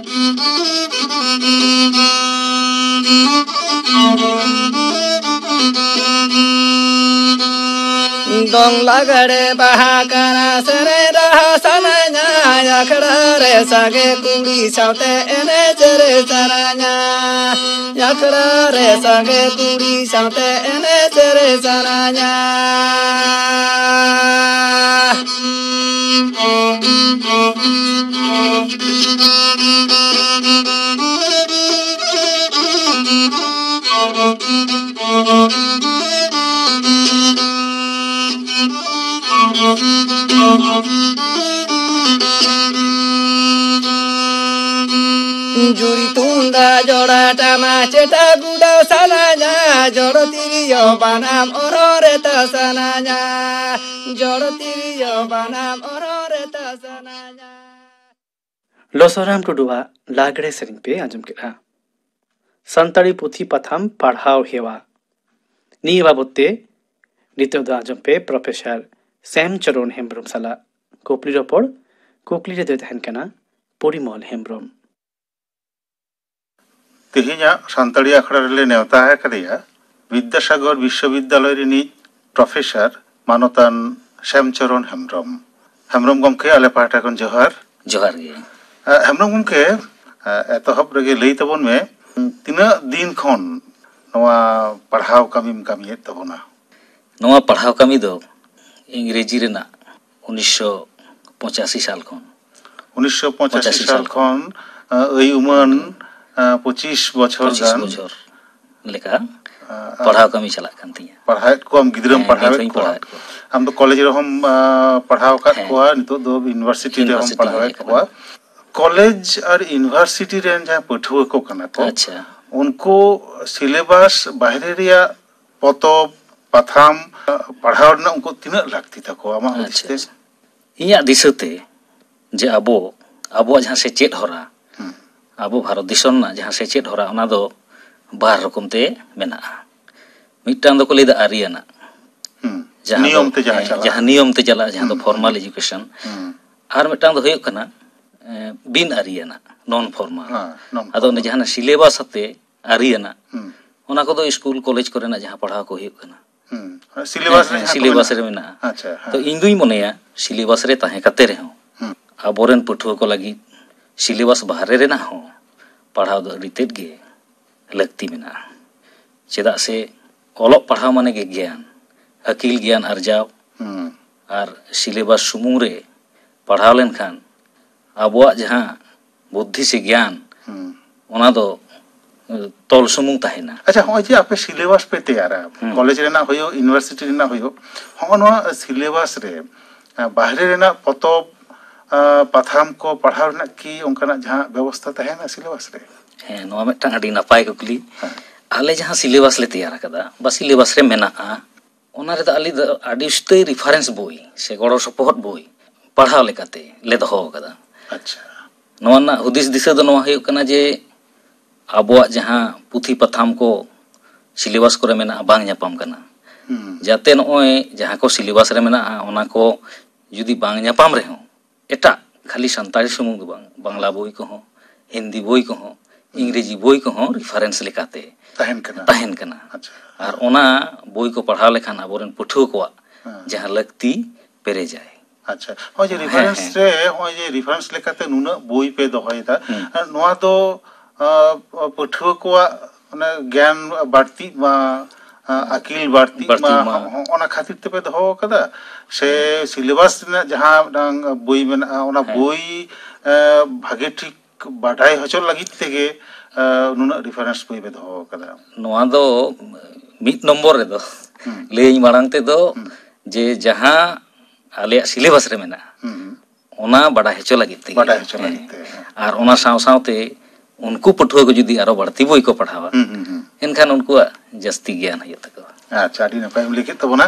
ᱫᱚᱝ ᱞᱟᱜᱽᱲᱮ ᱵᱟᱦᱟ ᱠᱟᱱᱟ ᱥᱮᱨᱮᱧ ᱨᱟᱦᱟ ᱥᱟᱱᱟᱧᱟ, ᱟᱠᱷᱲᱟ ᱨᱮ ᱥᱟᱸᱜᱮ ᱠᱩᱲᱤ ᱥᱟᱶᱛᱮ ᱮᱱᱮᱡ ᱥᱮᱨᱮᱧ ᱥᱟᱱᱟᱧᱟ, ᱟᱠᱷᱲᱟ ᱨᱮ ᱥᱟᱸᱜᱮ ᱠᱩᱲᱤ ᱥᱟᱶᱛᱮ ᱮᱱᱮᱡ ᱥᱮᱨᱮᱧ ᱥᱟᱱᱟᱧᱟ᱾ ᱡᱩᱨᱤ ᱛᱩᱢᱫᱟᱜ ᱡᱚᱲᱟ ᱴᱟᱢᱟᱠ ᱪᱮᱴᱟ ᱜᱩᱰᱟᱹ ᱥᱟᱱᱟᱧᱟ, ᱡᱚᱲ ᱛᱤᱨᱭᱳ ᱵᱟᱱᱟᱢ ᱚᱨᱚᱝ ᱨᱮ ᱛᱟ ᱥᱟᱱᱟᱧᱟ, ᱡᱚᱲ ᱛᱤᱨᱭᱳ ᱵᱟᱱᱟᱢ ᱚᱨᱚᱝ ᱨᱮ ᱛᱟ ᱥᱟᱱᱟᱧᱟ᱾ ᱞᱚᱥᱚᱨᱟᱢ ᱴᱩᱰᱩᱣᱟᱜ ᱞᱟᱜᱽᱲᱮ ᱥᱮᱨᱮᱧ ᱯᱮ ᱟᱸᱡᱚᱢ ᱠᱮᱫᱼᱟ᱾ ᱥᱟᱱᱛᱟᱲᱤ ᱯᱩᱛᱷᱤ ᱯᱟᱛᱷᱟᱢ ᱯᱟᱲᱦᱟᱣ ᱦᱮᱣᱟ, ᱱᱤᱭᱟᱹ ᱵᱟᱵᱚᱛ ᱛᱮ ᱱᱤᱛᱚᱜ ᱫᱚ ᱟᱸᱡᱚᱢ ᱯᱮ ᱯᱨᱚᱯᱷᱮᱥᱚᱨ ᱥᱮᱢ ᱪᱚᱨᱚᱱ ᱦᱮᱢᱵᱨᱚᱢ ᱥᱟᱞᱟᱜ ᱠᱩᱠᱞᱤ ᱨᱚᱯᱚᱲ᱾ ᱠᱩᱠᱞᱤ ᱨᱮᱫᱚᱭ ᱛᱟᱦᱮᱱ ᱠᱟᱱᱟ ᱯᱚᱨᱤᱢᱚᱞ ᱦᱮᱢᱵᱨᱚᱢ᱾ ᱛᱮᱦᱮᱧᱟᱜ ᱥᱟᱱᱛᱟᱲᱤ ᱟᱠᱷᱲᱟ ᱨᱮᱞᱮ ᱱᱮᱣᱛᱟ ᱟᱠᱟᱫᱮᱭᱟ ᱵᱤᱫᱽᱫᱟᱥᱟᱜᱚᱨ ᱵᱤᱥᱥᱚᱵᱤᱫᱽᱫᱟᱞᱚᱭ ᱨᱤᱱᱤᱡ ᱯᱨᱚᱯᱷᱮᱥᱚᱨ ᱢᱟᱱᱚᱛᱟᱱ ᱥᱮᱢᱪᱚᱨᱚᱱ ᱦᱮᱢᱵᱨᱚᱢ᱾ ᱦᱮᱢᱵᱨᱚᱢ ᱜᱚᱢᱠᱮ, ᱟᱞᱮ ᱯᱟᱦᱴᱟ ᱠᱷᱚᱱ ᱡᱚᱦᱟᱨ᱾ ᱡᱚᱦᱟᱨ ᱜᱮ᱾ ᱮ, ᱦᱮᱢᱵᱨᱚᱢ ᱜᱚᱢᱠᱮ, ᱮ, ᱮᱛᱚᱦᱚᱵ ᱨᱮᱜᱮ ᱞᱟᱹᱭ ᱛᱟᱵᱚᱱ ᱢᱮ, ᱛᱤᱱᱟᱹᱜ ᱫᱤᱱ ᱠᱷᱚᱱ ᱱᱚᱣᱟ ᱯᱟᱲᱦᱟᱣ ᱠᱟᱹᱢᱤᱢ ᱠᱟᱹᱢᱤᱭᱮᱫ ᱛᱟᱵᱚᱱᱟ? ᱱᱚᱣᱟ ᱯᱟᱲᱦᱟᱣ ᱠᱟᱹᱢᱤ ᱫᱚ ᱤᱝᱨᱮᱡᱤ ᱨᱮᱱᱟᱜ ᱩᱱᱤᱥᱥᱚ ᱯᱚᱸᱪᱟᱥᱤ ᱥᱟᱞ ᱠᱷᱚᱱ᱾ ᱩᱱᱤᱥᱥᱚ ᱯᱚᱸᱪᱟᱥᱤ ᱯᱚᱸᱪᱟᱥᱤ ᱥᱟᱞ ᱥᱟᱞ ᱠᱷᱚᱱ, ᱮ, ᱟᱹᱭ ᱩᱢᱟᱹᱱ, ᱮ, ᱯᱚᱸᱪᱤᱥ ᱵᱚᱪᱷᱚᱨ ᱯᱚᱸᱪᱤᱥ ᱜᱟᱱ᱾ ᱵᱚᱪᱷᱚᱨ ᱞᱮᱠᱟ ᱟᱨ ᱯᱟᱲᱦᱟᱣ ᱠᱟᱹᱢᱤ ᱪᱟᱞᱟᱜ ᱠᱟᱱ ᱛᱤᱧᱟ᱾ ᱯᱟᱲᱦᱟᱣᱮᱫ ᱠᱚᱣᱟᱢ, ᱜᱤᱫᱽᱨᱟᱹᱢ ᱦᱮᱸ, ᱯᱟᱲᱦᱟᱣᱮᱫ ᱱᱤᱛ ᱦᱚᱸᱧ ᱠᱚᱣᱟ᱾ ᱯᱟᱲᱦᱟᱣᱮᱫ ᱠᱚᱣᱟ᱾ ᱟᱢ ᱫᱚ ᱠᱚᱞᱮᱡᱽ ᱨᱮᱦᱚᱸᱢ, ᱟ, ᱯᱟᱲᱦᱟᱣ ᱟᱠᱟᱫ ᱦᱮᱸ᱾ ᱠᱚᱣᱟ, ᱱᱤᱛᱚᱜ ᱫᱚ ᱤᱭᱩᱱᱤᱵᱷᱟᱨᱥᱤᱴᱤ ᱨᱮᱦᱚᱸᱢ ᱤᱭᱩᱱᱤᱵᱷᱟᱨᱥᱤᱴᱤ ᱯᱟᱲᱦᱟᱣᱮᱫ ᱦᱮᱡ ᱟᱠᱟᱱᱟ᱾ ᱠᱚᱣᱟ᱾ ᱠᱚᱞᱮᱡᱽ ᱟᱨ ᱤᱭᱩᱱᱤᱵᱷᱟᱨᱥᱤᱴᱤ ᱨᱮᱱ ᱡᱟᱦᱟᱸᱭ ᱯᱟᱹᱴᱷᱩᱣᱟᱹ ᱠᱚ ᱠᱟᱱᱟ ᱠᱚ, ᱟᱪᱪᱷᱟ᱾ ᱩᱱᱠᱩ ᱥᱤᱞᱮᱵᱟᱥ ᱵᱟᱦᱨᱮ ᱨᱮᱭᱟᱜ ᱯᱚᱛᱚᱵ, ᱯᱟᱛᱷᱟᱢ, ᱟ, ᱯᱟᱲᱦᱟᱣ ᱨᱮᱱᱟᱜ ᱩᱱᱠᱩ ᱛᱤᱱᱟᱹᱜ ᱞᱟᱹᱠᱛᱤ ᱛᱟᱠᱚᱣᱟ ᱟᱢᱟᱜ ᱦᱩᱫᱤᱥ ᱟᱪᱪᱷᱟ, ᱛᱮ? ᱟᱪᱪᱷᱟ᱾ ᱤᱧᱟᱹᱜ ᱫᱤᱥᱟᱹᱛᱮ ᱡᱮ ᱟᱵᱚ, ᱟᱵᱚᱣᱟᱜ ᱡᱟᱦᱟᱸ ᱥᱮᱪᱮᱫ ᱦᱚᱨᱟ, ᱦᱩᱸ᱾ ᱟᱵᱚ ᱵᱷᱟᱨᱚᱛ ᱫᱤᱥᱚᱢ ᱨᱮᱱᱟᱜ ᱡᱟᱦᱟᱸ ᱥᱮᱪᱮᱫ ᱦᱚᱨᱟ, ᱚᱱᱟ ᱫᱚ ᱵᱟᱨ ᱨᱚᱠᱚᱢ ᱛᱮ ᱢᱮᱱᱟᱜᱼᱟ᱾ ᱢᱤᱫᱴᱟᱝ ᱫᱚᱠᱚ ᱞᱟᱹᱭᱫᱟ ᱟᱹᱨᱤᱭᱟᱱᱟᱜ, ᱦᱩᱸ᱾ ᱡᱟᱦᱟᱸ ᱱᱤᱭᱚᱢ ᱫᱚ, ᱛᱮ ᱡᱟᱦᱟᱸ ᱦᱮᱸ, ᱪᱟᱞᱟᱜᱼᱟ᱾ ᱡᱟᱦᱟᱸ ᱱᱤᱭᱚᱢ ᱛᱮ ᱪᱟᱞᱟᱜᱼᱟ, ᱡᱟᱦᱟᱸ ᱫᱚ ᱦᱩᱸ᱾ Formal education. ᱦᱩᱸ᱾ ᱟᱨ ᱢᱤᱫᱴᱟᱝ ᱫᱚ ᱦᱩᱭᱩᱜ ᱠᱟᱱᱟ, ᱮ, ᱵᱤᱱ ᱟᱹᱨᱤᱭᱟᱱᱟᱜ, ᱱᱚᱱ ᱯᱷᱚᱨᱢᱟᱞ᱾ ᱦᱮᱸ, ᱱᱚᱱ ᱟᱫᱚ ᱚᱱᱮ ᱯᱷᱚᱨᱢᱟᱞ᱾ ᱡᱟᱦᱟᱸ ᱥᱤᱞᱮᱵᱟᱥ ᱟᱛᱮ ᱟᱹᱨᱤᱭᱟᱱᱟᱜ, ᱦᱩᱸ᱾ ᱚᱱᱟ ᱠᱚᱫᱚ ᱥᱠᱩᱞ ᱠᱚᱞᱮᱡᱽ ᱠᱚᱨᱮᱱᱟᱜ ᱡᱟᱦᱟᱸ ᱯᱟᱲᱦᱟᱣ ᱠᱚ ᱦᱩᱭᱩᱜ ᱠᱟᱱᱟ, ᱦᱩᱸ᱾ ᱥᱤᱞᱮᱵᱟᱥ ᱨᱮ ᱦᱮᱸ, ᱡᱟᱦᱟᱸ ᱠᱚ ᱥᱤᱞᱮᱵᱟᱥ ᱢᱮᱱᱟᱜᱼᱟ᱾ ᱨᱮ ᱢᱮᱱᱟᱜᱼᱟ᱾ ᱟᱪᱪᱷᱟ, ᱦᱮᱸ᱾ ᱛᱚ ᱤᱧ ᱫᱩᱧ ᱢᱚᱱᱮᱭᱟ ᱥᱤᱞᱮᱵᱟᱥ ᱨᱮ ᱛᱟᱦᱮᱸ ᱠᱟᱛᱮ ᱨᱮᱦᱚᱸ ᱦᱩᱸ᱾ ᱟᱵᱚᱨᱮᱱ ᱯᱟᱹᱴᱷᱩᱣᱟᱹ ᱠᱚ ᱞᱟᱹᱜᱤᱫ ᱥᱤᱞᱮᱵᱟᱥ ᱵᱟᱦᱨᱮ ᱨᱮᱱᱟᱜ ᱦᱚᱸ ᱯᱟᱲᱦᱟᱣ ᱫᱚ ᱟᱹᱰᱤ ᱛᱮᱫ ᱜᱮ ᱞᱟᱹᱠᱛᱤ ᱢᱮᱱᱟᱜᱼᱟ᱾ ᱪᱮᱫᱟᱜ ᱥᱮ ᱚᱞᱚᱜ ᱯᱟᱲᱦᱟᱣ ᱢᱟᱱᱮ ᱜᱮ ᱜᱮᱭᱟᱱ, ᱟᱹᱠᱤᱞ ᱜᱮᱭᱟᱱ ᱟᱨᱡᱟᱣ᱾ ᱦᱩᱸ᱾ ᱟᱨ ᱥᱤᱞᱮᱵᱟᱥ ᱥᱩᱢᱩᱝ ᱨᱮ ᱯᱟᱲᱦᱟᱣ ᱞᱮᱱᱠᱷᱟᱱ ᱟᱵᱚᱣᱟᱜ ᱡᱟᱦᱟᱸ ᱵᱩᱫᱽᱫᱷᱤ ᱥᱮ ᱜᱮᱭᱟᱱ, ᱦᱩᱸ᱾ ᱚᱱᱟ ᱫᱚ, ᱮ, ᱛᱚᱞ ᱥᱩᱢᱩᱝ ᱛᱟᱦᱮᱱᱟ᱾ ᱟᱪᱪᱷᱟ, ᱦᱚᱸᱜᱼᱚᱭ ᱡᱮ ᱟᱯᱮ ᱥᱤᱞᱮᱵᱟᱥ ᱯᱮ ᱛᱮᱭᱟᱨᱟ, ᱦᱩᱸ᱾ ᱠᱚᱞᱮᱡᱽ ᱨᱮᱱᱟᱜ ᱦᱩᱭᱩᱜ, ᱤᱭᱩᱱᱤᱵᱷᱟᱨᱥᱤᱴᱤ ᱨᱮᱱᱟᱜ ᱦᱩᱭᱩᱜ, ᱦᱚᱸᱜᱼᱚ ᱱᱚᱣᱟ ᱥᱤᱞᱮᱵᱟᱥ ᱨᱮ, ᱟ, ᱵᱟᱦᱨᱮ ᱨᱮᱱᱟᱜ ᱯᱚᱛᱚᱵ, ᱟ, ᱯᱟᱛᱷᱟᱢ ᱠᱚ ᱯᱟᱲᱦᱟᱣ ᱨᱮᱱᱟᱜ ᱠᱤ ᱚᱱᱠᱟᱱᱟᱜ ᱡᱟᱦᱟᱸ ᱵᱮᱵᱚᱥᱛᱷᱟ ᱛᱟᱦᱮᱱᱟ ᱥᱤᱞᱮᱵᱟᱥ ᱨᱮ? ᱦᱮᱸ, ᱱᱚᱣᱟ ᱢᱤᱫᱴᱟᱝ ᱟᱹᱰᱤ ᱱᱟᱯᱟᱭ ᱠᱩᱠᱞᱤ᱾ ᱦᱮᱸ᱾ ᱟᱞᱮ ᱡᱟᱦᱟᱸ ᱥᱤᱞᱮᱵᱟᱥ ᱞᱮ ᱛᱮᱭᱟᱨ ᱟᱠᱟᱫᱟ ᱵᱟ ᱥᱤᱞᱮᱵᱟᱥ ᱨᱮ ᱢᱮᱱᱟᱜᱼᱟ, ᱚᱱᱟ ᱨᱮᱫᱚ ᱟᱞᱮ ᱫᱚ ᱟᱹᱰᱤ ᱩᱥᱛᱟᱹᱭ ᱨᱮᱯᱷᱟᱨᱮᱱᱥ ᱵᱳᱭ ᱥᱮ ᱜᱚᱲᱚ ᱥᱚᱯᱚᱦᱚᱫ ᱵᱳᱭ ᱯᱟᱲᱦᱟᱣ ᱞᱮᱠᱟᱛᱮ ᱞᱮ ᱫᱚᱦᱚ ᱟᱠᱟᱫᱟ᱾ ᱟᱪᱪᱷᱟ᱾ ᱱᱚᱣᱟ ᱨᱮᱱᱟᱜ ᱦᱩᱫᱤᱥ ᱫᱤᱥᱟᱹ ᱫᱚ ᱱᱚᱣᱟ ᱦᱩᱭᱩᱜ ᱠᱟᱱᱟ ᱡᱮ ᱟᱵᱚᱣᱟᱜ ᱡᱟᱦᱟᱸ ᱯᱩᱛᱷᱤ ᱯᱟᱛᱷᱟᱢ ᱠᱚ ᱥᱤᱞᱮᱵᱟᱥ ᱠᱚᱨᱮ ᱢᱮᱱᱟᱜᱼᱟ, ᱵᱟᱝ ᱧᱟᱯᱟᱢ ᱠᱟᱱᱟ, ᱦᱩᱸ᱾ ᱡᱟᱛᱮ ᱱᱚᱜᱼᱚᱭ ᱡᱟᱦᱟᱸ ᱠᱚ ᱥᱤᱞᱮᱵᱟᱥ ᱨᱮ ᱢᱮᱱᱟᱜᱼᱟ, ᱚᱱᱟ ᱠᱚ ᱡᱩᱫᱤ ᱵᱟᱝ ᱧᱟᱯᱟᱢ ᱨᱮᱦᱚᱸ, ᱮᱴᱟᱜ ᱠᱷᱟᱹᱞᱤ ᱥᱟᱱᱛᱟᱲᱤ ᱥᱩᱢᱩᱝ ᱫᱚ ᱵᱟᱝ, ᱵᱟᱝᱞᱟ ᱵᱳᱭ ᱠᱚᱦᱚᱸ, ᱦᱤᱱᱫᱤ ᱵᱳᱭ ᱠᱚᱦᱚᱸ, ᱦᱩᱸ᱾ ᱤᱝᱨᱮᱡᱤ ᱵᱳᱭ ᱠᱚᱦᱚᱸ ᱨᱮᱯᱷᱟᱨᱮᱱᱥ ᱞᱮᱠᱟᱛᱮ ᱛᱟᱦᱮᱱ ᱠᱟᱱᱟ᱾ ᱛᱟᱦᱮᱱ ᱠᱟᱱᱟ᱾ ᱟᱪᱪᱷᱟ᱾ ᱟᱨ ᱚᱱᱟ ᱵᱳᱭ ᱠᱚ ᱯᱟᱲᱦᱟᱣ ᱞᱮᱠᱷᱟᱱ ᱟᱵᱚᱨᱮᱱ ᱯᱟᱹᱴᱷᱩᱣᱟᱹ ᱠᱚᱣᱟᱜ ᱦᱮᱸ᱾ ᱡᱟᱦᱟᱸ ᱞᱟᱹᱠᱛᱤ ᱯᱮᱨᱮᱡᱟᱭ᱾ ᱟᱪᱪᱷᱟ, ᱱᱚᱜᱼᱚᱭ ᱡᱮ ᱦᱮᱸ, ᱨᱮᱯᱷᱟᱨᱮᱱᱥ ᱦᱮᱸ᱾ ᱨᱮ, ᱱᱚᱜᱼᱚᱭ ᱡᱮ ᱨᱮᱯᱷᱟᱨᱮᱱᱥ ᱞᱮᱠᱟᱛᱮ ᱱᱩᱱᱟᱹᱜ ᱵᱳᱭ ᱯᱮ ᱫᱚᱦᱚᱭᱮᱫᱟ, ᱦᱩᱸ᱾ ᱱᱚᱣᱟ ᱫᱚ, ᱟ, ᱯᱟᱹᱴᱷᱩᱣᱟᱹ ᱠᱚᱣᱟᱜ ᱢᱟᱱᱮ ᱜᱮᱭᱟᱱ ᱵᱟᱹᱲᱛᱤᱜ ᱢᱟ, ᱟ, ᱟᱹᱠᱤᱞ ᱵᱟᱹᱲᱛᱤᱜ ᱵᱟᱹᱲᱛᱤᱜ ᱢᱟ, ᱢᱟ᱾ ᱦᱚᱸ-, ᱚᱱᱟ ᱠᱷᱟᱹᱛᱤᱨ ᱛᱮᱯᱮ ᱫᱚᱦᱚ ᱟᱠᱟᱫᱟ? ᱥᱮ ᱦᱮᱸ᱾ ᱥᱤᱞᱮᱵᱟᱥ ᱨᱮᱱᱟᱜ ᱡᱟᱦᱟᱸ ᱢᱤᱫᱴᱟᱝ ᱵᱳᱭ ᱢᱮᱱᱟᱜᱼᱟ, ᱚᱱᱟ ᱦᱮᱸ᱾ ᱵᱳᱭ, ᱮ, ᱵᱷᱟᱜᱮ ᱴᱷᱤᱠ ᱵᱟᱰᱟᱭ ᱦᱚᱪᱚ ᱞᱟᱹᱜᱤᱫ ᱛᱮᱜᱮ, ᱮ, ᱱᱩᱱᱟᱹᱜ ᱨᱮᱯᱷᱟᱨᱮᱱᱥ ᱵᱳᱭ ᱯᱮ ᱫᱚᱦᱚ ᱟᱠᱟᱫᱟ? ᱱᱚᱣᱟ ᱫᱚ ᱢᱤᱫ ᱱᱚᱢᱵᱚᱨ ᱨᱮᱫᱚ ᱦᱩᱸ᱾ ᱞᱟᱹᱭᱟᱹᱧ ᱢᱟᱲᱟᱝ ᱛᱮᱫᱚ ᱦᱩᱸ᱾ ᱡᱮ ᱡᱟᱦᱟᱸ ᱟᱞᱮᱭᱟᱜ ᱥᱤᱞᱮᱵᱟᱥ ᱨᱮ ᱢᱮᱱᱟᱜᱼᱟ, ᱦᱩᱸ, ᱦᱩᱸ᱾ ᱚᱱᱟ ᱵᱟᱰᱟᱭ ᱦᱚᱪᱚ ᱞᱟᱹᱜᱤᱫ ᱛᱮᱜᱮ᱾ ᱵᱟᱰᱟᱭ ᱦᱚᱪᱚ ᱞᱟᱹᱜᱤᱫ ᱦᱮᱸ᱾ ᱛᱮ, ᱦᱮᱸ᱾ ᱟᱨ ᱚᱱᱟ ᱥᱟᱶ ᱥᱟᱶᱛᱮ ᱩᱱᱠᱩ ᱯᱟᱹᱴᱷᱩᱣᱟᱹ ᱠᱚ ᱡᱩᱫᱤ ᱟᱨᱚ ᱵᱟᱹᱲᱛᱤ ᱵᱳᱭ ᱠᱚ ᱯᱟᱲᱦᱟᱣᱟ, ᱦᱩᱸ, ᱦᱩᱸ, ᱦᱩᱸ᱾ ᱮᱱᱠᱷᱟᱱ ᱩᱱᱠᱩᱣᱟᱜ ᱡᱟᱹᱥᱛᱤ ᱜᱮᱭᱟᱱ ᱦᱩᱭᱩᱜ ᱛᱟᱠᱚᱣᱟ᱾ ᱟᱪᱪᱷᱟ, ᱟᱹᱰᱤ ᱱᱟᱯᱟᱭᱮᱢ ᱞᱟᱹᱭ ᱠᱮᱫ ᱛᱟᱵᱚᱱᱟ᱾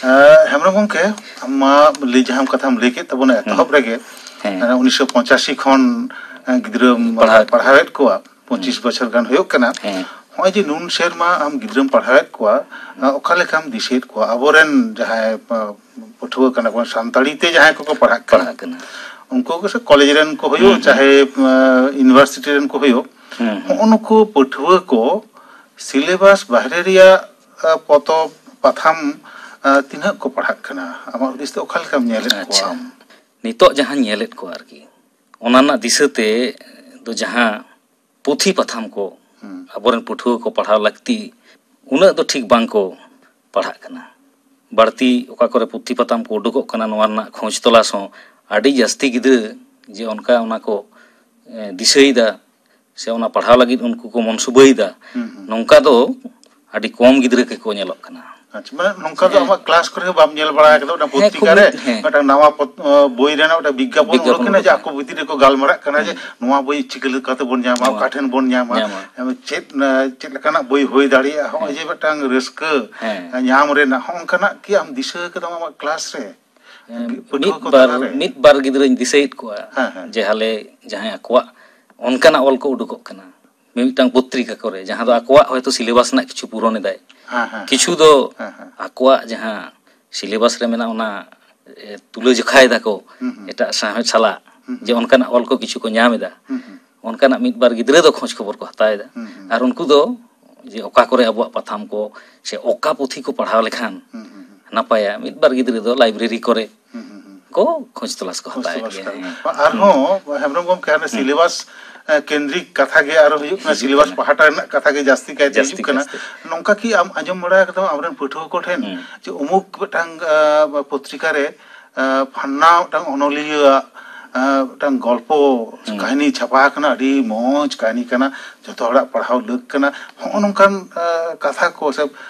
ᱮ, ᱦᱮᱢᱵᱨᱚᱢ ᱜᱚᱢᱠᱮ, ᱟᱢ ᱢᱟ ᱞᱟᱹᱭ, ᱡᱟᱦᱟᱸ ᱠᱟᱛᱷᱟᱢ ᱞᱟᱹᱭ ᱠᱮᱫ ᱛᱟᱵᱚᱱᱟ ᱮᱛᱚᱦᱚᱵ ᱦᱮᱸ᱾ ᱨᱮᱜᱮ, ᱦᱮᱸ᱾ ᱮ, ᱩᱱᱤᱥᱥᱚ ᱯᱚᱸᱪᱟᱥᱤ ᱠᱷᱚᱱ, ᱮ, ᱜᱤᱫᱽᱨᱟᱹᱢ ᱯᱟᱲᱦᱟᱣ᱾ ᱯᱟᱲᱦᱟᱣᱮᱫ ᱠᱚᱣᱟ, ᱯᱚᱸᱪᱤᱥ ᱦᱩᱸ᱾ ᱵᱚᱪᱷᱚᱨ ᱜᱟᱱ ᱦᱩᱭᱩᱜ ᱠᱟᱱᱟ᱾ ᱦᱮᱸ᱾ ᱱᱚᱜᱼᱚᱭ ᱡᱮ ᱱᱩᱱ ᱥᱮᱨᱢᱟ ᱟᱢ ᱜᱤᱫᱽᱨᱟᱹᱢ ᱯᱟᱲᱦᱟᱣᱮᱫ ᱠᱚᱣᱟ, ᱦᱩᱸ᱾ ᱚᱠᱟ ᱞᱮᱠᱟᱢ ᱫᱤᱥᱟᱹᱭᱮᱫ ᱠᱚᱣᱟ? ᱟᱵᱚᱨᱮᱱ ᱡᱟᱦᱟᱸᱭ, ᱟ, ᱯᱟᱹᱴᱷᱩᱣᱟᱹ ᱠᱟᱱᱟ ᱠᱚ, ᱥᱟᱱᱛᱟᱲᱤ ᱛᱮ ᱡᱟᱦᱟᱸᱭ ᱠᱚᱠᱚ ᱯᱟᱲᱦᱟᱜ ᱠᱟᱱᱟ, ᱯᱟᱲᱦᱟᱜ ᱠᱟᱱᱟ᱾ ᱩᱱᱠᱩ ᱜᱮ ᱥᱮ ᱠᱚᱞᱮᱡᱽ ᱨᱮᱱ ᱠᱚ ᱦᱩᱭᱩᱜ, ᱦᱩᱸ, ᱦᱩᱸ᱾ ᱪᱟᱦᱮ, ᱟ, ᱤᱭᱩᱱᱤᱵᱷᱟᱨᱥᱤᱴᱤ ᱨᱮᱱ ᱠᱚ ᱦᱩᱭᱩᱜ, ᱦᱩᱸ, ᱦᱩᱸ᱾ ᱦᱚᱸᱜᱼᱚ ᱱᱩᱠᱩ ᱯᱟᱹᱴᱷᱩᱣᱟᱹ ᱠᱚ ᱥᱤᱞᱮᱵᱟᱥ ᱵᱟᱦᱨᱮ ᱨᱮᱭᱟᱜ, ᱟ, ᱯᱚᱛᱚᱵ, ᱯᱟᱛᱷᱟᱢ ᱟᱨ ᱛᱤᱱᱟᱹᱜ ᱠᱚ ᱯᱟᱲᱦᱟᱜ ᱠᱟᱱᱟ? ᱟᱢᱟᱜ ᱦᱩᱫᱤᱥ ᱛᱮ ᱚᱠᱟ ᱞᱮᱠᱟᱢ ᱧᱮᱞᱮᱫ ᱠᱚᱣᱟ ᱟᱪᱪᱷᱟ᱾ ᱟᱢ? ᱱᱤᱛᱚᱜ ᱡᱟᱦᱟᱸᱧ ᱧᱮᱞᱮᱫ ᱠᱚᱣᱟ ᱟᱨᱠᱤ, ᱚᱱᱟ ᱨᱮᱱᱟᱜ ᱫᱤᱥᱟᱹ ᱛᱮ ᱫᱚ ᱡᱟᱦᱟᱸ ᱯᱩᱛᱷᱤ ᱯᱟᱛᱷᱟᱢ ᱠᱚ ᱦᱩᱸ᱾ ᱟᱵᱚᱨᱮᱱ ᱯᱟᱹᱴᱷᱩᱣᱟᱹ ᱠᱚ ᱯᱟᱲᱦᱟᱣ ᱞᱟᱹᱠᱛᱤ, ᱩᱱᱟᱹᱜ ᱫᱚ ᱴᱷᱤᱠ ᱵᱟᱝ ᱠᱚ ᱯᱟᱲᱦᱟᱜ ᱠᱟᱱᱟ᱾ ᱵᱟᱹᱲᱛᱤ ᱚᱠᱟ ᱠᱚᱨᱮ ᱯᱩᱛᱷᱤ ᱯᱟᱛᱷᱟᱢ ᱠᱚ ᱩᱰᱩᱠᱚᱜ ᱠᱟᱱᱟ, ᱱᱚᱣᱟ ᱨᱮᱱᱟᱜ ᱠᱷᱚᱡᱽ ᱛᱚᱞᱟᱥ ᱦᱚᱸ ᱟᱹᱰᱤ ᱡᱟᱹᱥᱛᱤ ᱜᱤᱫᱽᱨᱟᱹ ᱡᱮ ᱚᱱᱠᱟ ᱚᱱᱟ ᱠᱚ, ᱮ, ᱫᱤᱥᱟᱹᱭᱮᱫᱟ ᱥᱮ ᱚᱱᱟ ᱯᱟᱲᱦᱟᱣ ᱞᱟᱹᱜᱤᱫ ᱩᱱᱠᱩ ᱠᱚ ᱢᱚᱱᱥᱩᱵᱟᱹᱭᱮᱫᱟ, ᱦᱩᱸ, ᱦᱩᱸ᱾ ᱱᱚᱝᱠᱟ ᱫᱚ ᱟᱹᱰᱤ ᱠᱚᱢ ᱜᱤᱫᱽᱨᱟᱹ ᱜᱮᱠᱚ ᱧᱮᱞᱚᱜ ᱠᱟᱱᱟ᱾ ᱟᱪᱪᱷᱟ, ᱢᱟᱱᱮ ᱱᱚᱝᱠᱟ ᱫᱚ ᱦᱮᱸ᱾ ᱟᱢᱟᱜ ᱠᱞᱟᱥ ᱠᱚᱨᱮ ᱦᱚᱸ ᱵᱟᱢ ᱧᱮᱞ ᱵᱟᱲᱟ ᱟᱠᱟᱫᱟ, ᱚᱱᱟ ᱦᱮᱸ, ᱯᱚᱛᱨᱤᱠᱟ ᱠᱷᱩᱵ ᱨᱮ ᱢᱤᱫ-, ᱦᱮᱸ᱾ ᱢᱤᱫᱴᱟᱝ ᱱᱟᱣᱟ ᱯᱚᱛ-, ᱚ, ᱵᱳᱭ ᱨᱮᱱᱟᱜ ᱢᱤᱫᱴᱟᱝ ᱵᱤᱜᱽᱜᱟᱯᱚᱱ ᱵᱤᱜᱽᱜᱟᱯᱚᱱ ᱩᱰᱩᱠ ᱮᱱᱟ ᱡᱮ ᱩᱰᱩᱠ ᱟᱠᱚ ᱵᱷᱤᱛᱤᱨ ᱨᱮᱠᱚ ᱜᱟᱞᱢᱟᱨᱟᱜ ᱠᱟᱱᱟ ᱡᱮ ᱦᱮᱸ᱾ ᱱᱚᱣᱟ ᱵᱳᱭ ᱪᱤᱠᱟᱹ ᱞᱮᱠᱟᱛᱮ ᱵᱚᱱ ᱧᱟᱢᱟ, ᱧᱟᱢᱟ᱾ ᱚᱠᱟ ᱴᱷᱮᱱ ᱵᱚᱱ ᱧᱟᱢᱟ, ᱧᱟᱢᱟ᱾ ᱮᱢ, ᱪᱮᱫ, ᱮ, ᱪᱮᱫ ᱞᱮᱠᱟᱱᱟᱜ ᱵᱳᱭ ᱦᱩᱭ ᱫᱟᱲᱮᱭᱟᱜᱼᱟ, ᱦᱚᱸᱜᱼᱚᱭ ᱦᱮᱸ᱾ ᱡᱮ ᱢᱤᱫᱴᱟᱝ ᱨᱟᱹᱥᱠᱟᱹ, ᱦᱮᱸ᱾ ᱧᱟᱢ ᱨᱮᱱᱟᱜ, ᱦᱚᱸᱜᱼᱚ ᱱᱚᱝᱠᱟᱱᱟᱜ ᱠᱤ ᱟᱢ ᱫᱤᱥᱟᱹ ᱠᱟᱫᱟᱢ ᱟᱢᱟᱜ ᱠᱞᱟᱥ ᱨᱮ? ᱮᱸ, ᱯᱟᱹᱴᱷᱩᱣᱟᱹ ᱢᱤᱫ ᱠᱚ ᱵᱟᱨ, ᱛᱟᱞᱟᱨᱮ? ᱢᱤᱫ ᱵᱟᱨ ᱜᱤᱫᱽᱨᱟᱹᱧ ᱫᱤᱥᱟᱹᱭᱮᱫ ᱠᱚᱣᱟ, ᱦᱮᱸ, ᱦᱮᱸ᱾ ᱡᱮ ᱦᱟᱞᱮ ᱡᱟᱦᱟᱸᱭ ᱟᱠᱚᱣᱟᱜ ᱚᱱᱠᱟᱱᱟᱜ ᱚᱞ ᱠᱚ ᱩᱰᱩᱠᱚᱜ ᱠᱟᱱᱟ, ᱢᱤᱢᱤᱫᱴᱟᱝ ᱯᱚᱛᱨᱤᱠᱟ ᱠᱚᱨᱮ, ᱡᱟᱦᱟᱸ ᱫᱚ ᱟᱠᱚᱣᱟᱜ ᱦᱚᱭᱛᱳ ᱥᱤᱞᱮᱵᱟᱥ ᱨᱮᱱᱟᱜ ᱠᱤᱪᱷᱩ ᱯᱩᱨᱚᱱ ᱮᱫᱟᱭ, ᱦᱮᱸ, ᱦᱮᱸ, ᱠᱤᱪᱷᱩ ᱦᱮᱸ᱾ ᱫᱚ ᱦᱮᱸ, ᱦᱮᱸ᱾ ᱟᱠᱚᱣᱟᱜ ᱡᱟᱦᱟᱸ ᱥᱤᱞᱮᱵᱟᱥ ᱨᱮ ᱢᱮᱱᱟᱜ ᱚᱱᱟ, ᱮ, ᱛᱩᱞᱟᱹ ᱡᱚᱠᱷᱟᱭ ᱫᱟᱠᱚ ᱦᱩᱸ, ᱦᱩᱸ᱾ ᱮᱴᱟᱜ ᱥᱟᱶᱦᱮᱫ ᱥᱟᱞᱟᱜ, ᱦᱩᱸ, ᱡᱮ ᱦᱩᱸ᱾ ᱚᱱᱠᱟᱱᱟᱜ ᱚᱞ ᱠᱚ ᱠᱤᱪᱷᱩ ᱠᱚ ᱧᱟᱢ ᱮᱫᱟ᱾ ᱦᱩᱸ, ᱦᱩᱸ᱾ ᱚᱱᱠᱟᱱᱟᱜ ᱢᱤᱫ ᱵᱟᱨ ᱜᱤᱫᱽᱨᱟᱹ ᱫᱚ ᱠᱷᱚᱡᱽ ᱠᱷᱚᱵᱚᱨ ᱠᱚ ᱦᱟᱛᱟᱣ ᱮᱫᱟ᱾ ᱦᱩᱸ, ᱦᱩᱸ, ᱟᱨ ᱦᱩᱸ᱾ ᱩᱱᱠᱩ ᱫᱚ ᱡᱮ ᱚᱠᱟ ᱠᱚᱨᱮ ᱟᱵᱚᱣᱟᱜ ᱯᱟᱛᱷᱟᱢ ᱠᱚ ᱥᱮ ᱚᱠᱟ ᱯᱩᱛᱷᱤ ᱠᱚ ᱯᱟᱲᱦᱟᱣ ᱞᱮᱠᱷᱟᱱ ᱦᱩᱸ, ᱦᱩᱸ, ᱦᱩᱸ᱾ ᱱᱟᱯᱟᱭᱟ, ᱢᱤᱫ ᱵᱟᱨ ᱜᱤᱫᱽᱨᱟᱹ ᱫᱚ ᱞᱟᱭᱵᱨᱮᱨᱤ ᱠᱚᱨᱮ ᱦᱩᱸ, ᱦᱩᱸ, ᱦᱩᱸ᱾ ᱠᱚ ᱠᱷᱚᱡᱽ ᱛᱚᱞᱟᱥ ᱠᱚ ᱠᱷᱚᱡᱽ ᱦᱟᱛᱟᱣᱮᱫ ᱛᱚᱞᱟᱥ ᱜᱮᱭᱟ᱾ ᱠᱟᱱᱟ᱾ ᱦᱮᱸ᱾ ᱟᱨᱦᱚᱸ ᱦᱮᱢᱵᱨᱚᱢ ᱜᱚᱢᱠᱮ, ᱦᱟᱱᱮ ᱦᱩᱸ᱾ ᱥᱤᱞᱮᱵᱟᱥ, ᱮ, ᱠᱮᱱᱫᱨᱤᱠ ᱠᱟᱛᱷᱟ ᱜᱮ ᱟᱨᱚ ᱦᱩᱭᱩᱜ ᱠᱟᱱᱟ, ᱦᱤᱡᱩᱜ ᱥᱤᱞᱮᱵᱟᱥ ᱠᱟᱱᱟ᱾ ᱯᱟᱦᱴᱟ ᱨᱮᱱᱟᱜ ᱠᱟᱛᱷᱟ ᱜᱮ ᱡᱟᱹᱥᱛᱤ ᱠᱟᱭᱛᱮ ᱡᱟᱹᱥᱛᱤ ᱦᱤᱡᱩᱜ ᱠᱟᱱᱟ᱾ ᱠᱟᱭᱛᱮ᱾ ᱱᱚᱝᱠᱟ ᱠᱤ ᱟᱢ ᱟᱸᱡᱚᱢ ᱵᱟᱲᱟ ᱟᱠᱟᱫᱟᱢ ᱟᱵᱚᱨᱮᱱ ᱯᱟᱹᱴᱷᱩᱣᱟᱹ ᱠᱚᱴᱷᱮᱱ ᱦᱩᱸ᱾ ᱡᱮ ᱩᱢᱩᱠ ᱢᱤᱫᱴᱟᱝ, ᱟ, ᱯᱚᱛᱨᱤᱠᱟ ᱨᱮ, ᱟ, ᱯᱷᱟᱱᱱᱟ ᱢᱤᱫᱴᱟᱝ ᱚᱱᱚᱞᱤᱭᱟᱹᱣᱟᱜ, ᱟ, ᱢᱤᱫᱴᱟᱝ ᱜᱚᱞᱯᱚ ᱦᱩᱸ᱾ ᱠᱟᱹᱦᱱᱤ ᱪᱷᱟᱯᱟ ᱟᱠᱟᱱᱟ, ᱟᱹᱰᱤ ᱢᱚᱡᱽ ᱠᱟᱹᱦᱱᱤ ᱠᱟᱱᱟ, ᱡᱚᱛᱚ ᱦᱚᱲᱟᱜ ᱯᱟᱲᱦᱟᱣ ᱞᱟᱹᱠ ᱠᱟᱱᱟ, ᱦᱚᱸᱜᱼᱚ ᱱᱚᱝᱠᱟᱱ, ᱟ, ᱠᱟᱛᱷᱟ ᱠᱚ ᱥᱮ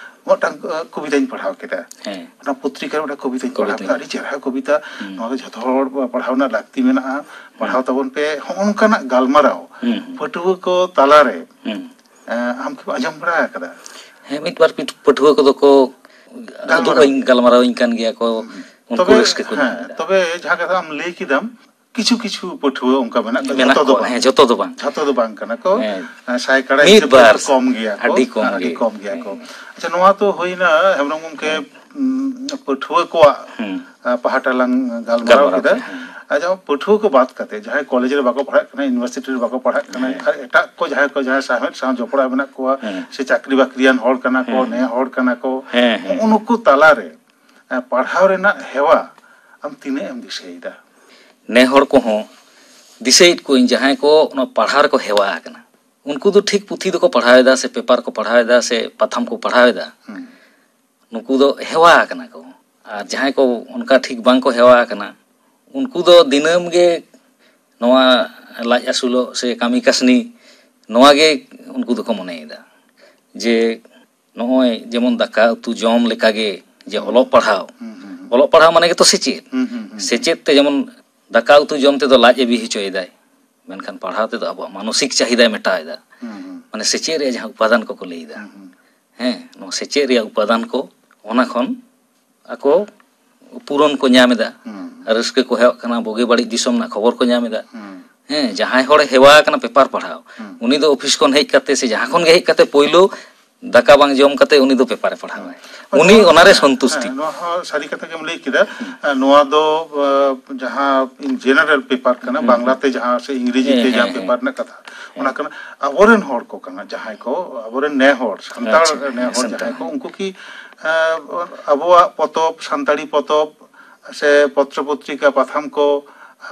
ᱢᱤᱫᱴᱟᱝ, ᱟ, ᱠᱚᱵᱤᱛᱟᱧ ᱯᱟᱲᱦᱟᱣ ᱠᱮᱫᱟ᱾ ᱦᱮᱸ᱾ ᱚᱱᱟ ᱯᱚᱛᱨᱤᱠᱟ ᱨᱮ ᱢᱤᱫᱴᱟᱝ ᱠᱚᱵᱤᱛᱟᱧ ᱯᱟᱲᱦᱟᱣ ᱠᱚᱵᱤᱛᱟ᱾ ᱠᱮᱫᱟ, ᱟᱹᱰᱤ ᱪᱮᱦᱨᱟ ᱠᱚᱵᱤᱛᱟ᱾ ᱦᱩᱸ᱾ ᱱᱚᱣᱟ ᱫᱚ ᱡᱷᱚᱛᱚ ᱦᱚᱲ ᱯᱟᱲᱦᱟᱣ ᱨᱮᱱᱟᱜ ᱞᱟᱹᱠᱛᱤ ᱢᱮᱱᱟᱜᱼᱟ, ᱯᱟᱲᱦᱟᱣ ᱦᱩᱸ᱾ ᱛᱟᱵᱚᱱ ᱯᱮ, ᱦᱚᱸᱜᱼᱚ ᱱᱚᱝᱠᱟᱱᱟᱜ ᱜᱟᱞᱢᱟᱨᱟᱣ ᱦᱩᱸ, ᱦᱩᱸ᱾ ᱯᱟᱹᱴᱷᱩᱣᱟᱹ ᱠᱚ ᱛᱟᱞᱟᱨᱮ, ᱦᱩᱸ᱾ ᱮᱸ, ᱟᱢ ᱠᱤᱢ ᱟᱸᱡᱚᱢ ᱵᱟᱲᱟ ᱟᱠᱟᱫᱟ? ᱦᱮᱸ, ᱢᱤᱫ ᱵᱟᱨ ᱯᱤᱴ-, ᱯᱟᱹᱴᱷᱩᱣᱟᱹ ᱠᱚᱫᱚ ᱠᱚ ᱜᱟᱞᱢᱟᱨᱟᱣ᱾ ᱩᱫᱩᱜ ᱟᱹᱧ, ᱜᱟᱞᱢᱟᱨᱟᱣ ᱟᱹᱧ ᱠᱟᱱ ᱜᱮᱭᱟ ᱠᱚ, ᱦᱩᱸ, ᱦᱩᱸ᱾ ᱩᱱᱠᱩ ᱛᱚᱵᱮ, ᱨᱟᱹᱥᱠᱟᱹ ᱠᱚ ᱧᱟᱢ ᱦᱮᱸ, ᱮᱫᱟ᱾ ᱛᱚᱵᱮ ᱡᱟᱦᱟᱸ ᱠᱟᱛᱷᱟ ᱟᱢ ᱞᱟᱹᱭ ᱠᱮᱫᱟᱢ, ᱠᱤᱪᱷᱩ ᱠᱤᱪᱷᱩ ᱯᱟᱹᱴᱷᱩᱣᱟᱹ ᱚᱱᱠᱟ ᱢᱮᱱᱟᱜ ᱠᱚᱣᱟ, ᱢᱮᱱᱟᱜ ᱡᱷᱚᱛᱚ ᱫᱚ ᱠᱚᱣᱟ, ᱵᱟᱝ᱾ ᱦᱮᱸ, ᱡᱷᱚᱛᱚ ᱫᱚ ᱵᱟᱝ ᱠᱟᱱᱟ ᱠᱚ᱾ ᱦᱮᱸ᱾ ᱮᱸ, ᱥᱟᱭ ᱠᱟᱲᱟᱭ ᱢᱤᱫ ᱦᱤᱥᱟᱹᱵ ᱛᱮᱫᱚ ᱵᱟᱨ ᱠᱚᱢ ᱜᱮᱭᱟ ᱠᱚ᱾ ᱟᱹᱰᱤ ᱠᱚᱢ ᱦᱮᱸ, ᱟᱹᱰᱤ ᱜᱮ᱾ ᱠᱚᱢ ᱜᱮᱭᱟ ᱠᱚ᱾ ᱦᱮᱸ᱾ ᱟᱪᱪᱷᱟ, ᱱᱚᱣᱟ ᱛᱚ ᱦᱩᱭᱱᱟ ᱦᱮᱢᱵᱨᱚᱢ ᱜᱚᱢᱠᱮ, ᱦᱮᱸ᱾ ᱩᱸ, ᱯᱟᱹᱴᱷᱩᱣᱟᱹ ᱠᱚᱣᱟᱜ, ᱦᱮᱸ᱾ ᱟ, ᱯᱟᱦᱴᱟ ᱞᱟᱝ ᱜᱟᱞᱢᱟᱨᱟᱣ ᱜᱟᱞᱢᱟᱨᱟᱣ ᱠᱮᱫᱟ᱾ ᱠᱮᱫᱟ, ᱦᱮᱸ᱾ ᱟᱪᱪᱷᱟ, ᱯᱟᱹᱴᱷᱩᱣᱟᱹ ᱠᱚ ᱵᱟᱫ ᱠᱟᱛᱮ ᱡᱟᱦᱟᱸᱭ ᱠᱚᱞᱮᱡᱽ ᱨᱮ ᱵᱟᱠᱚ ᱯᱟᱲᱦᱟᱜ ᱠᱟᱱᱟ, ᱤᱭᱩᱱᱤᱵᱷᱟᱨᱥᱤᱴᱤ ᱨᱮ ᱵᱟᱠᱚ ᱯᱟᱲᱦᱟᱜ ᱠᱟᱱᱟ, ᱦᱮᱸ᱾ ᱟᱨ ᱮᱴᱟᱜ ᱠᱚ ᱡᱟᱦᱟᱸᱭ ᱠᱚ, ᱡᱟᱦᱟᱸᱭ ᱥᱟᱶᱦᱮᱫ ᱥᱟᱶ ᱡᱚᱯᱲᱟᱣ ᱢᱮᱱᱟᱜ ᱠᱚᱣᱟ, ᱦᱮᱸ᱾ ᱥᱮ ᱪᱟᱹᱠᱨᱤ ᱵᱟᱹᱠᱨᱤᱭᱟᱱ ᱦᱚᱲ ᱠᱟᱱᱟ ᱠᱚ, ᱦᱮᱸ᱾ ᱱᱮ ᱦᱚᱲ ᱠᱟᱱᱟ ᱠᱚ, ᱦᱮᱸ, ᱦᱮᱸ, ᱦᱮᱸ᱾ ᱱᱩᱠᱩ ᱛᱟᱞᱟᱨᱮ ᱯᱟᱲᱦᱟᱣ ᱨᱮᱱᱟᱜ ᱦᱮᱣᱟ ᱟᱢ ᱛᱤᱱᱟᱹᱜ ᱮᱢ ᱫᱤᱥᱟᱹᱭᱮᱫᱟ? ᱱᱮ ᱦᱚᱲ ᱠᱚᱦᱚᱸ ᱫᱤᱥᱟᱹᱭᱮᱫ ᱠᱚᱣᱟᱹᱧ, ᱡᱟᱦᱟᱸᱭ ᱠᱚ ᱱᱚᱣᱟ ᱯᱟᱲᱦᱟᱣ ᱨᱮᱠᱚ ᱦᱮᱣᱟ ᱟᱠᱟᱱᱟ, ᱩᱱᱠᱩ ᱫᱚ ᱴᱷᱤᱠ ᱯᱩᱛᱷᱤ ᱫᱚᱠᱚ ᱯᱟᱲᱦᱟᱣᱮᱫᱟ ᱥᱮ ᱯᱮᱯᱟᱨ ᱠᱚ ᱯᱟᱲᱦᱟᱣᱮᱫᱟ ᱥᱮ ᱯᱟᱛᱷᱟᱢ ᱠᱚ ᱯᱟᱲᱦᱟᱣᱮᱫᱟ, ᱦᱩᱸ᱾ ᱱᱩᱠᱩ ᱫᱚ ᱦᱮᱣᱟ ᱟᱠᱟᱱᱟ ᱠᱚ᱾ ᱟᱨ ᱡᱟᱦᱟᱸᱭ ᱠᱚ ᱚᱱᱠᱟ ᱴᱷᱤᱠ ᱵᱟᱝ ᱠᱚ ᱦᱮᱣᱟ ᱟᱠᱟᱱᱟ, ᱩᱱᱠᱩ ᱫᱚ ᱫᱤᱱᱟᱹᱢ ᱜᱮ ᱱᱚᱣᱟ ᱞᱟᱡ ᱟᱹᱥᱩᱞᱚᱜ ᱥᱮ ᱠᱟᱹᱢᱤ ᱠᱟᱹᱥᱱᱤ, ᱱᱚᱣᱟ ᱜᱮ ᱩᱱᱠᱩ ᱫᱚᱠᱚ ᱢᱚᱱᱮᱭᱮᱫᱟ᱾ ᱡᱮ ᱱᱚᱜᱼᱚᱭ ᱡᱮᱢᱚᱱ ᱫᱟᱠᱟ ᱩᱛᱩ ᱡᱚᱢ ᱞᱮᱠᱟᱜᱮ ᱡᱮ ᱚᱞᱚᱜ ᱯᱟᱲᱦᱟᱣ, ᱦᱩᱸ, ᱦᱩᱸ, ᱦᱩᱸ᱾ ᱚᱞᱚᱜ ᱯᱟᱲᱦᱟᱣ ᱢᱟᱱᱮ ᱜᱮᱛᱚ ᱥᱮᱪᱮᱫ᱾ ᱦᱩᱸ, ᱦᱩᱸ, ᱦᱩᱸ᱾ ᱥᱮᱪᱮᱫ ᱛᱮ ᱡᱮᱢᱚᱱ ᱫᱟᱠᱟ ᱩᱛᱩ ᱡᱚᱢ ᱛᱮᱫᱚ ᱞᱟᱡ ᱮ ᱵᱤ ᱦᱚᱪᱚᱭᱮᱫᱟᱭ, ᱢᱮᱱᱠᱷᱟᱱ ᱯᱟᱲᱦᱟᱣ ᱛᱮᱫᱚ ᱟᱵᱚᱣᱟᱜ ᱢᱟᱱᱚᱥᱤᱠ ᱪᱟᱦᱤᱫᱟᱭ ᱢᱮᱴᱟᱣ ᱮᱫᱟ᱾ ᱦᱩᱸ, ᱦᱩᱸ᱾ ᱢᱟᱱᱮ ᱥᱮᱪᱮᱫ ᱨᱮᱭᱟᱜ ᱡᱟᱦᱟᱸ ᱩᱯᱟᱫᱟᱱ ᱠᱚᱠᱚ ᱞᱟᱹᱭ ᱮᱫᱟ, ᱦᱩᱸ, ᱦᱩᱸ᱾ ᱦᱮᱸ, ᱱᱚᱣᱟ ᱥᱮᱪᱮᱫ ᱨᱮᱭᱟᱜ ᱩᱯᱟᱫᱟᱱ ᱠᱚ, ᱚᱱᱟ ᱠᱷᱚᱱ ᱟᱠᱚ ᱯᱩᱨᱚᱱ ᱠᱚ ᱧᱟᱢ ᱮᱫᱟ᱾ ᱦᱩᱸ᱾ ᱨᱟᱹᱥᱠᱟᱹ ᱠᱚ ᱦᱮᱡ ᱠᱟᱱᱟ, ᱵᱩᱜᱤ ᱵᱟᱹᱲᱤᱡ ᱫᱤᱥᱚᱢ ᱨᱮᱱᱟᱜ ᱠᱷᱚᱵᱚᱨ ᱠᱚ ᱧᱟᱢ ᱮᱫᱟ᱾ ᱦᱩᱸ᱾ ᱦᱮᱸ, ᱡᱟᱦᱟᱸᱭ ᱦᱚᱲᱮ ᱦᱮᱣᱟ ᱟᱠᱟᱱᱟ ᱯᱮᱯᱟᱨ ᱯᱟᱲᱦᱟᱣ, ᱦᱩᱸ᱾ ᱩᱱᱤ ᱫᱚ ᱚᱯᱷᱤᱥ ᱠᱷᱚᱱ ᱦᱮᱡ ᱠᱟᱛᱮ ᱥᱮ ᱡᱟᱦᱟᱸ ᱠᱷᱚᱱ ᱜᱮ ᱦᱮᱡ ᱠᱟᱛᱮ ᱯᱳᱭᱞᱳ ᱫᱟᱠᱟ ᱵᱟᱝ ᱡᱚᱢ ᱠᱟᱛᱮ ᱩᱱᱤ ᱫᱚ ᱯᱮᱯᱟᱨᱮ ᱯᱟᱲᱦᱟᱣᱟᱭ᱾ ᱦᱩᱸ᱾ ᱩᱱᱤ ᱱᱚᱣᱟ, ᱚᱱᱟᱨᱮ ᱥᱚᱱᱛᱩᱥᱴᱤ᱾ ᱦᱮᱸ, ᱱᱚᱣᱟ ᱦᱚᱸ ᱥᱟᱹᱨᱤ ᱠᱟᱛᱷᱟ ᱜᱮᱢ ᱞᱟᱹᱭ ᱠᱮᱫᱟ᱾ ᱦᱩᱸ᱾ ᱱᱚᱣᱟ ᱫᱚ, ᱟᱸ, ᱡᱟᱦᱟᱸ ᱡᱮᱱᱟᱨᱟᱞ ᱯᱮᱯᱟᱨ ᱠᱟᱱᱟ, ᱦᱩᱸ, ᱵᱟᱝᱞᱟ ᱦᱩᱸ᱾ ᱛᱮ ᱡᱟᱦᱟᱸ ᱥᱮ ᱤᱝᱨᱮᱡᱤ ᱦᱮᱸ, ᱛᱮ ᱦᱮᱸ, ᱡᱟᱦᱟᱸ ᱦᱮᱸ᱾ ᱯᱮᱯᱟᱨ ᱨᱮᱱᱟᱜ ᱠᱟᱛᱷᱟ, ᱦᱮᱸ᱾ ᱚᱱᱟ ᱠᱟᱱᱟ᱾ ᱟᱵᱚᱨᱮᱱ ᱦᱚᱲ ᱠᱚ ᱠᱟᱱᱟ ᱡᱟᱦᱟᱸᱭ ᱠᱚ, ᱟᱵᱚᱨᱮᱱ ᱱᱮ ᱦᱚᱲ, ᱥᱟᱱᱛᱟᱲ ᱟᱪᱪᱷᱟ, ᱱᱮ ᱦᱚᱲ ᱥᱟᱱᱛᱟᱲ᱾ ᱡᱟᱦᱟᱸᱭ ᱠᱚ, ᱩᱱᱠᱩ ᱠᱤ, ᱟᱸ, ᱟᱵᱚᱣᱟᱜ ᱯᱚᱛᱚᱵ, ᱥᱟᱱᱛᱟᱲᱤ ᱯᱚᱛᱚᱵ ᱥᱮ ᱯᱚᱛᱨᱚ ᱯᱚᱛᱨᱤᱠᱟ ᱯᱟᱛᱷᱟᱢ ᱠᱚ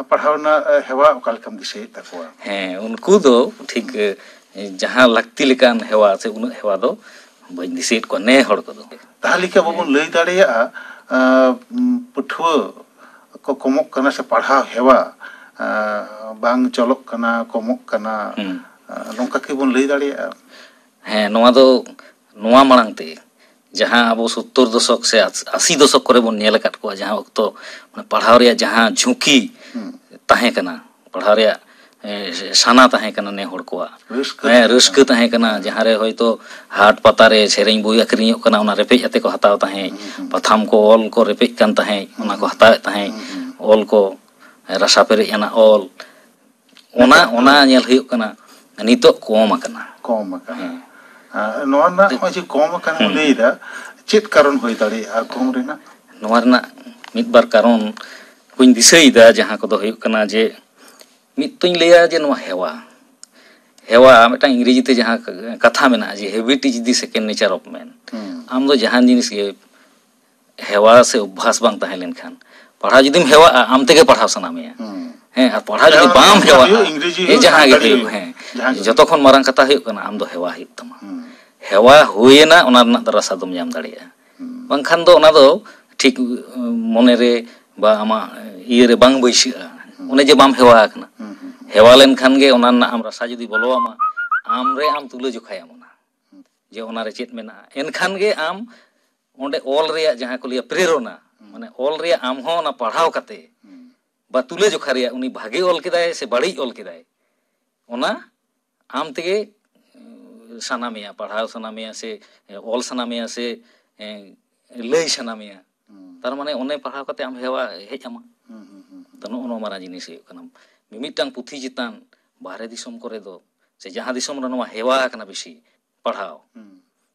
ᱯᱟᱲᱦᱟᱣ ᱨᱮᱱᱟᱜ, ᱮ, ᱦᱮᱣᱟ ᱚᱠᱟ ᱞᱮᱠᱟᱢ ᱫᱤᱥᱟᱹᱭᱮᱫ ᱛᱟᱠᱚᱣᱟ? ᱦᱮᱸ, ᱩᱱᱠᱩ ᱫᱚ ᱴᱷᱤᱠ, ᱮ, ᱡᱟᱦᱟᱸ ᱞᱟᱹᱠᱛᱤ ᱞᱮᱠᱟᱱ ᱦᱮᱣᱟ ᱥᱮ ᱩᱱᱟᱹᱜ ᱦᱮᱣᱟ ᱫᱚ ᱵᱟᱹᱧ ᱫᱤᱥᱟᱹᱭᱮᱫ ᱠᱚᱣᱟ, ᱱᱮ ᱦᱚᱲ ᱠᱚᱫᱚ᱾ ᱛᱟᱦᱞᱮ ᱠᱤ ᱟᱵᱚ ᱵᱚᱱ ᱞᱟᱹᱭ ᱫᱟᱲᱮᱭᱟᱜᱼᱟ, ᱟᱸ, ᱯᱟᱹᱴᱷᱩᱣᱟᱹ ᱠᱚ ᱠᱚᱢᱚᱜ ᱠᱟᱱᱟ ᱥᱮ ᱯᱟᱲᱦᱟᱣ ᱦᱮᱣᱟ, ᱟᱸ, ᱵᱟᱝ ᱪᱚᱞᱚᱜ ᱠᱟᱱᱟ, ᱠᱚᱢᱚᱜ ᱠᱟᱱᱟ, ᱦᱩᱸ᱾ ᱟᱸ, ᱱᱚᱝᱠᱟ ᱠᱤ ᱵᱚᱱ ᱞᱟᱹᱭ ᱫᱟᱲᱮᱭᱟᱜᱼᱟ? ᱦᱮᱸ, ᱱᱚᱣᱟ ᱫᱚ, ᱱᱚᱣᱟ ᱢᱟᱲᱟᱝ ᱛᱮ ᱡᱟᱦᱟᱸ ᱟᱵᱚ ᱥᱳᱛᱛᱳᱨ ᱫᱚᱥᱚᱠ ᱥᱮ ᱟᱥᱤ ᱫᱚᱥᱚᱠ ᱠᱚᱨᱮ ᱵᱚᱱ ᱧᱮᱞ ᱟᱠᱟᱫ ᱠᱚᱣᱟ, ᱡᱟᱦᱟᱸ ᱚᱠᱛᱚ ᱢᱟᱱᱮ ᱯᱟᱲᱦᱟᱣ ᱨᱮᱭᱟᱜ ᱡᱟᱦᱟᱸ ᱡᱷᱩᱸᱠᱤ ᱦᱩᱸ᱾ ᱛᱟᱦᱮᱸ ᱠᱟᱱᱟ, ᱯᱟᱲᱦᱟᱣ ᱨᱮᱭᱟᱜ, ᱮ, ᱥᱟᱱᱟ ᱛᱟᱦᱮᱸ ᱠᱟᱱᱟ ᱱᱮ ᱦᱚᱲ ᱠᱚᱣᱟᱜ᱾ ᱨᱟᱹᱥᱠᱟᱹ ᱦᱮᱸ, ᱛᱟᱦᱮᱸ ᱨᱟᱹᱥᱠᱟᱹ ᱠᱟᱱᱟ᱾ ᱛᱟᱦᱮᱸ ᱠᱟᱱᱟ, ᱡᱟᱦᱟᱸ ᱨᱮ ᱦᱚᱭᱛᱳ ᱦᱟᱴ ᱯᱟᱛᱟ ᱨᱮ ᱥᱮᱨᱮᱧ ᱵᱳᱭ ᱟᱹᱠᱷᱨᱤᱧᱚᱜ ᱠᱟᱱᱟ, ᱚᱱᱟ ᱨᱮᱯᱮᱡ ᱟᱛᱮ ᱠᱚ ᱦᱟᱛᱟᱣ ᱛᱟᱦᱮᱸᱫ, ᱦᱩᱸ, ᱦᱩᱸ᱾ ᱯᱟᱛᱷᱟᱢ ᱠᱚ, ᱚᱞ ᱠᱚ ᱨᱮᱯᱮᱡ ᱠᱟᱱ ᱛᱟᱦᱮᱸᱫ, ᱚᱱᱟ ᱠᱚ ᱦᱩᱸ, ᱦᱟᱛᱟᱣᱮᱫ ᱛᱟᱦᱮᱸᱫ, ᱦᱩᱸ, ᱦᱩᱸ᱾ ᱚᱞ ᱠᱚ, ᱨᱟᱥᱟ ᱯᱮᱨᱮᱡ ᱟᱱᱟᱜ ᱚᱞ, ᱚᱱᱟ, ᱱᱤᱛᱚᱜ ᱫᱚ ᱚᱱᱟ ᱧᱮᱞ ᱦᱩᱭᱩᱜ ᱠᱟᱱᱟ, ᱱᱤᱛᱚᱜ ᱠᱚᱢ ᱟᱠᱟᱱᱟ᱾ ᱠᱚᱢ ᱟᱠᱟᱱᱟ᱾ ᱦᱮᱸ᱾ ᱟᱨ ᱱᱚᱣᱟ ᱨᱮᱱᱟᱜ ᱱᱚᱜᱼᱚᱭ ᱡᱮ ᱠᱚᱢ ᱟᱠᱟᱱᱟ ᱵᱚᱱ ᱦᱩᱸ᱾ ᱞᱟᱹᱭ ᱮᱫᱟ, ᱪᱮᱫ ᱠᱟᱨᱚᱱ ᱦᱩᱭ ᱫᱟᱲᱮᱭᱟᱜᱼᱟ ᱠᱚᱢ ᱨᱮᱱᱟᱜ? ᱱᱚᱣᱟ ᱨᱮᱱᱟᱜ ᱢᱤᱫ ᱵᱟᱨ ᱠᱟᱨᱚᱱ ᱠᱚᱧ ᱫᱤᱥᱟᱹᱭᱮᱫᱟ, ᱡᱟᱦᱟᱸ ᱠᱚᱫᱚ ᱦᱩᱭᱩᱜ ᱠᱟᱱᱟ ᱡᱮ, ᱢᱤᱫ ᱛᱚᱧ ᱞᱟᱹᱭᱟ ᱡᱮ ᱱᱚᱣᱟ ᱦᱮᱣᱟ᱾ ᱦᱮᱣᱟ, ᱢᱤᱫᱴᱟᱝ ᱤᱝᱨᱮᱡᱤ ᱛᱮ ᱡᱟᱦᱟᱸ ᱠᱟᱛᱷᱟ ᱢᱮᱱᱟᱜᱼᱟ ᱡᱮ, "Habit is the second nature of man᱾" ᱦᱩᱸ᱾ ᱟᱢ ᱫᱚ ᱡᱟᱦᱟᱱ ᱡᱤᱱᱤᱥ ᱜᱮ ᱦᱮᱣᱟ ᱥᱮ ᱚᱵᱵᱷᱟᱥ ᱵᱟᱝ ᱛᱟᱦᱮᱸ ᱞᱮᱱᱠᱷᱟᱱ, ᱯᱟᱲᱦᱟᱣ ᱡᱩᱫᱤᱢ ᱦᱮᱣᱟᱜᱼᱟ, ᱟᱢ ᱛᱮᱜᱮ ᱯᱟᱲᱦᱟᱣ ᱥᱟᱱᱟ ᱢᱮᱭᱟ᱾ ᱦᱮᱸ, ᱟᱨ ᱯᱟᱲᱦᱟᱣ ᱡᱩᱫᱤ ᱦᱮᱣᱟ ᱵᱟᱢ ᱞᱮᱱᱠᱷᱟᱱ ᱦᱮᱣᱟᱜᱼᱟ, ᱦᱩᱭᱩᱜ, ᱤᱝᱨᱮᱡᱤ ᱦᱮᱸ, ᱦᱩᱭᱩᱜ, ᱡᱟᱦᱟᱸ ᱜᱮ ᱥᱟᱱᱛᱟᱲᱤ ᱦᱩᱭᱩᱜ, ᱦᱩᱭᱩᱜ, ᱦᱮᱸ, ᱡᱟᱦᱟᱸ ᱜᱮ ᱡᱚᱛᱚ ᱦᱩᱭᱩᱜ᱾ ᱠᱷᱚᱱ ᱢᱟᱨᱟᱝ ᱠᱟᱛᱷᱟ ᱦᱩᱭᱩᱜ ᱠᱟᱱᱟ, ᱟᱢ ᱫᱚ ᱦᱮᱣᱟ ᱦᱩᱭᱩᱜ ᱛᱟᱢᱟ᱾ ᱦᱮᱸ᱾ ᱦᱮᱣᱟ ᱦᱩᱭᱮᱱᱟ, ᱚᱱᱟ ᱨᱮᱱᱟᱜ ᱫᱚ ᱨᱟᱥᱟ ᱫᱚᱢ ᱧᱟᱢ ᱫᱟᱲᱮᱭᱟᱜᱼᱟ᱾ ᱦᱮᱸ᱾ ᱵᱟᱝᱠᱷᱟᱱ ᱫᱚ ᱚᱱᱟ ᱫᱚ ᱴᱷᱤᱠ, ᱩ, ᱢᱚᱱᱮᱨᱮ ᱵᱟ ᱟᱢᱟᱜ ᱤᱭᱟᱹᱨᱮ ᱵᱟᱝ ᱵᱟᱹᱭᱥᱟᱹᱜᱼᱟ᱾ ᱦᱮᱸ᱾ ᱚᱱᱮ ᱡᱮ ᱵᱟᱢ ᱦᱮᱣᱟ ᱟᱠᱟᱱᱟ᱾ ᱦᱮᱸ, ᱦᱮᱸ, ᱦᱮᱸ᱾ ᱦᱮᱣᱟ ᱞᱮᱱᱠᱷᱟᱱ ᱜᱮ ᱚᱱᱟ ᱨᱮᱱᱟᱜ ᱟᱢ ᱨᱟᱥᱟ ᱡᱩᱫᱤ ᱵᱚᱞᱚ ᱟᱢᱟ, ᱟᱢ ᱨᱮ ᱟᱢ ᱛᱩᱞᱟᱹ ᱡᱚᱠᱷᱟᱭᱟᱢ ᱚᱱᱟ᱾ ᱦᱮᱸ᱾ ᱡᱮ ᱚᱱᱟᱨᱮ ᱪᱮᱫ ᱢᱮᱱᱟᱜᱼᱟ, ᱮᱱᱠᱷᱟᱱ ᱜᱮ ᱟᱢ ᱚᱸᱰᱮ ᱚᱞ ᱨᱮᱭᱟᱜ ᱡᱟᱦᱟᱸ ᱠᱚ ᱞᱟᱹᱭᱟ ᱯᱨᱮᱨᱚᱱᱟ, ᱦᱩᱸ᱾ ᱢᱟᱱᱮ ᱚᱞ ᱨᱮᱭᱟᱜ ᱟᱢ ᱦᱚᱸ ᱚᱱᱟ ᱯᱟᱲᱦᱟᱣ ᱠᱟᱛᱮ ᱦᱩᱸ᱾ ᱵᱟ ᱛᱩᱞᱟᱹ ᱡᱚᱠᱷᱟ ᱨᱮᱭᱟᱜ, ᱩᱱᱤ ᱵᱷᱟᱜᱮ ᱚᱞ ᱠᱮᱫᱟᱭ ᱥᱮ ᱵᱟᱹᱲᱤᱡ ᱚᱞ ᱠᱮᱫᱟᱭ, ᱚᱱᱟ ᱟᱢ ᱛᱮᱜᱮ, ᱩᱸ, ᱥᱟᱱᱟ ᱢᱮᱭᱟ, ᱯᱟᱲᱦᱟᱣ ᱥᱟᱱᱟ ᱢᱮᱭᱟ ᱥᱮ, ᱮ, ᱚᱞ ᱥᱟᱱᱟ ᱢᱮᱭᱟ ᱥᱮ, ᱮ, ᱞᱟᱹᱭ ᱥᱟᱱᱟ ᱢᱮᱭᱟ᱾ ᱦᱩᱸ᱾ ᱛᱟᱨ ᱢᱟᱱᱮ ᱚᱱᱮ ᱯᱟᱲᱦᱟᱣ ᱠᱟᱛᱮ ᱟᱢ ᱦᱮᱣᱟ ᱦᱮᱡ ᱟᱢᱟ᱾ ᱦᱩᱸ, ᱦᱩᱸ, ᱦᱩᱸ, ᱦᱩᱸ᱾ ᱛᱚ ᱱᱚᱜᱼᱚ ᱱᱚᱣᱟ ᱢᱟᱨᱟᱝ ᱡᱤᱱᱤᱥ ᱦᱩᱭᱩᱜ ᱠᱟᱱᱟ᱾ ᱢᱤᱢᱤᱫᱴᱟᱝ ᱯᱩᱛᱷᱤ ᱪᱮᱛᱟᱱ ᱵᱟᱦᱨᱮ ᱫᱤᱥᱚᱢ ᱠᱚᱨᱮ ᱫᱚ, ᱥᱮ ᱡᱟᱦᱟᱸ ᱫᱤᱥᱚᱢ ᱨᱮ ᱱᱚᱣᱟ ᱦᱮᱣᱟ ᱟᱠᱟᱱᱟ ᱵᱮᱥᱤ ᱯᱟᱲᱦᱟᱣ, ᱦᱩᱸ᱾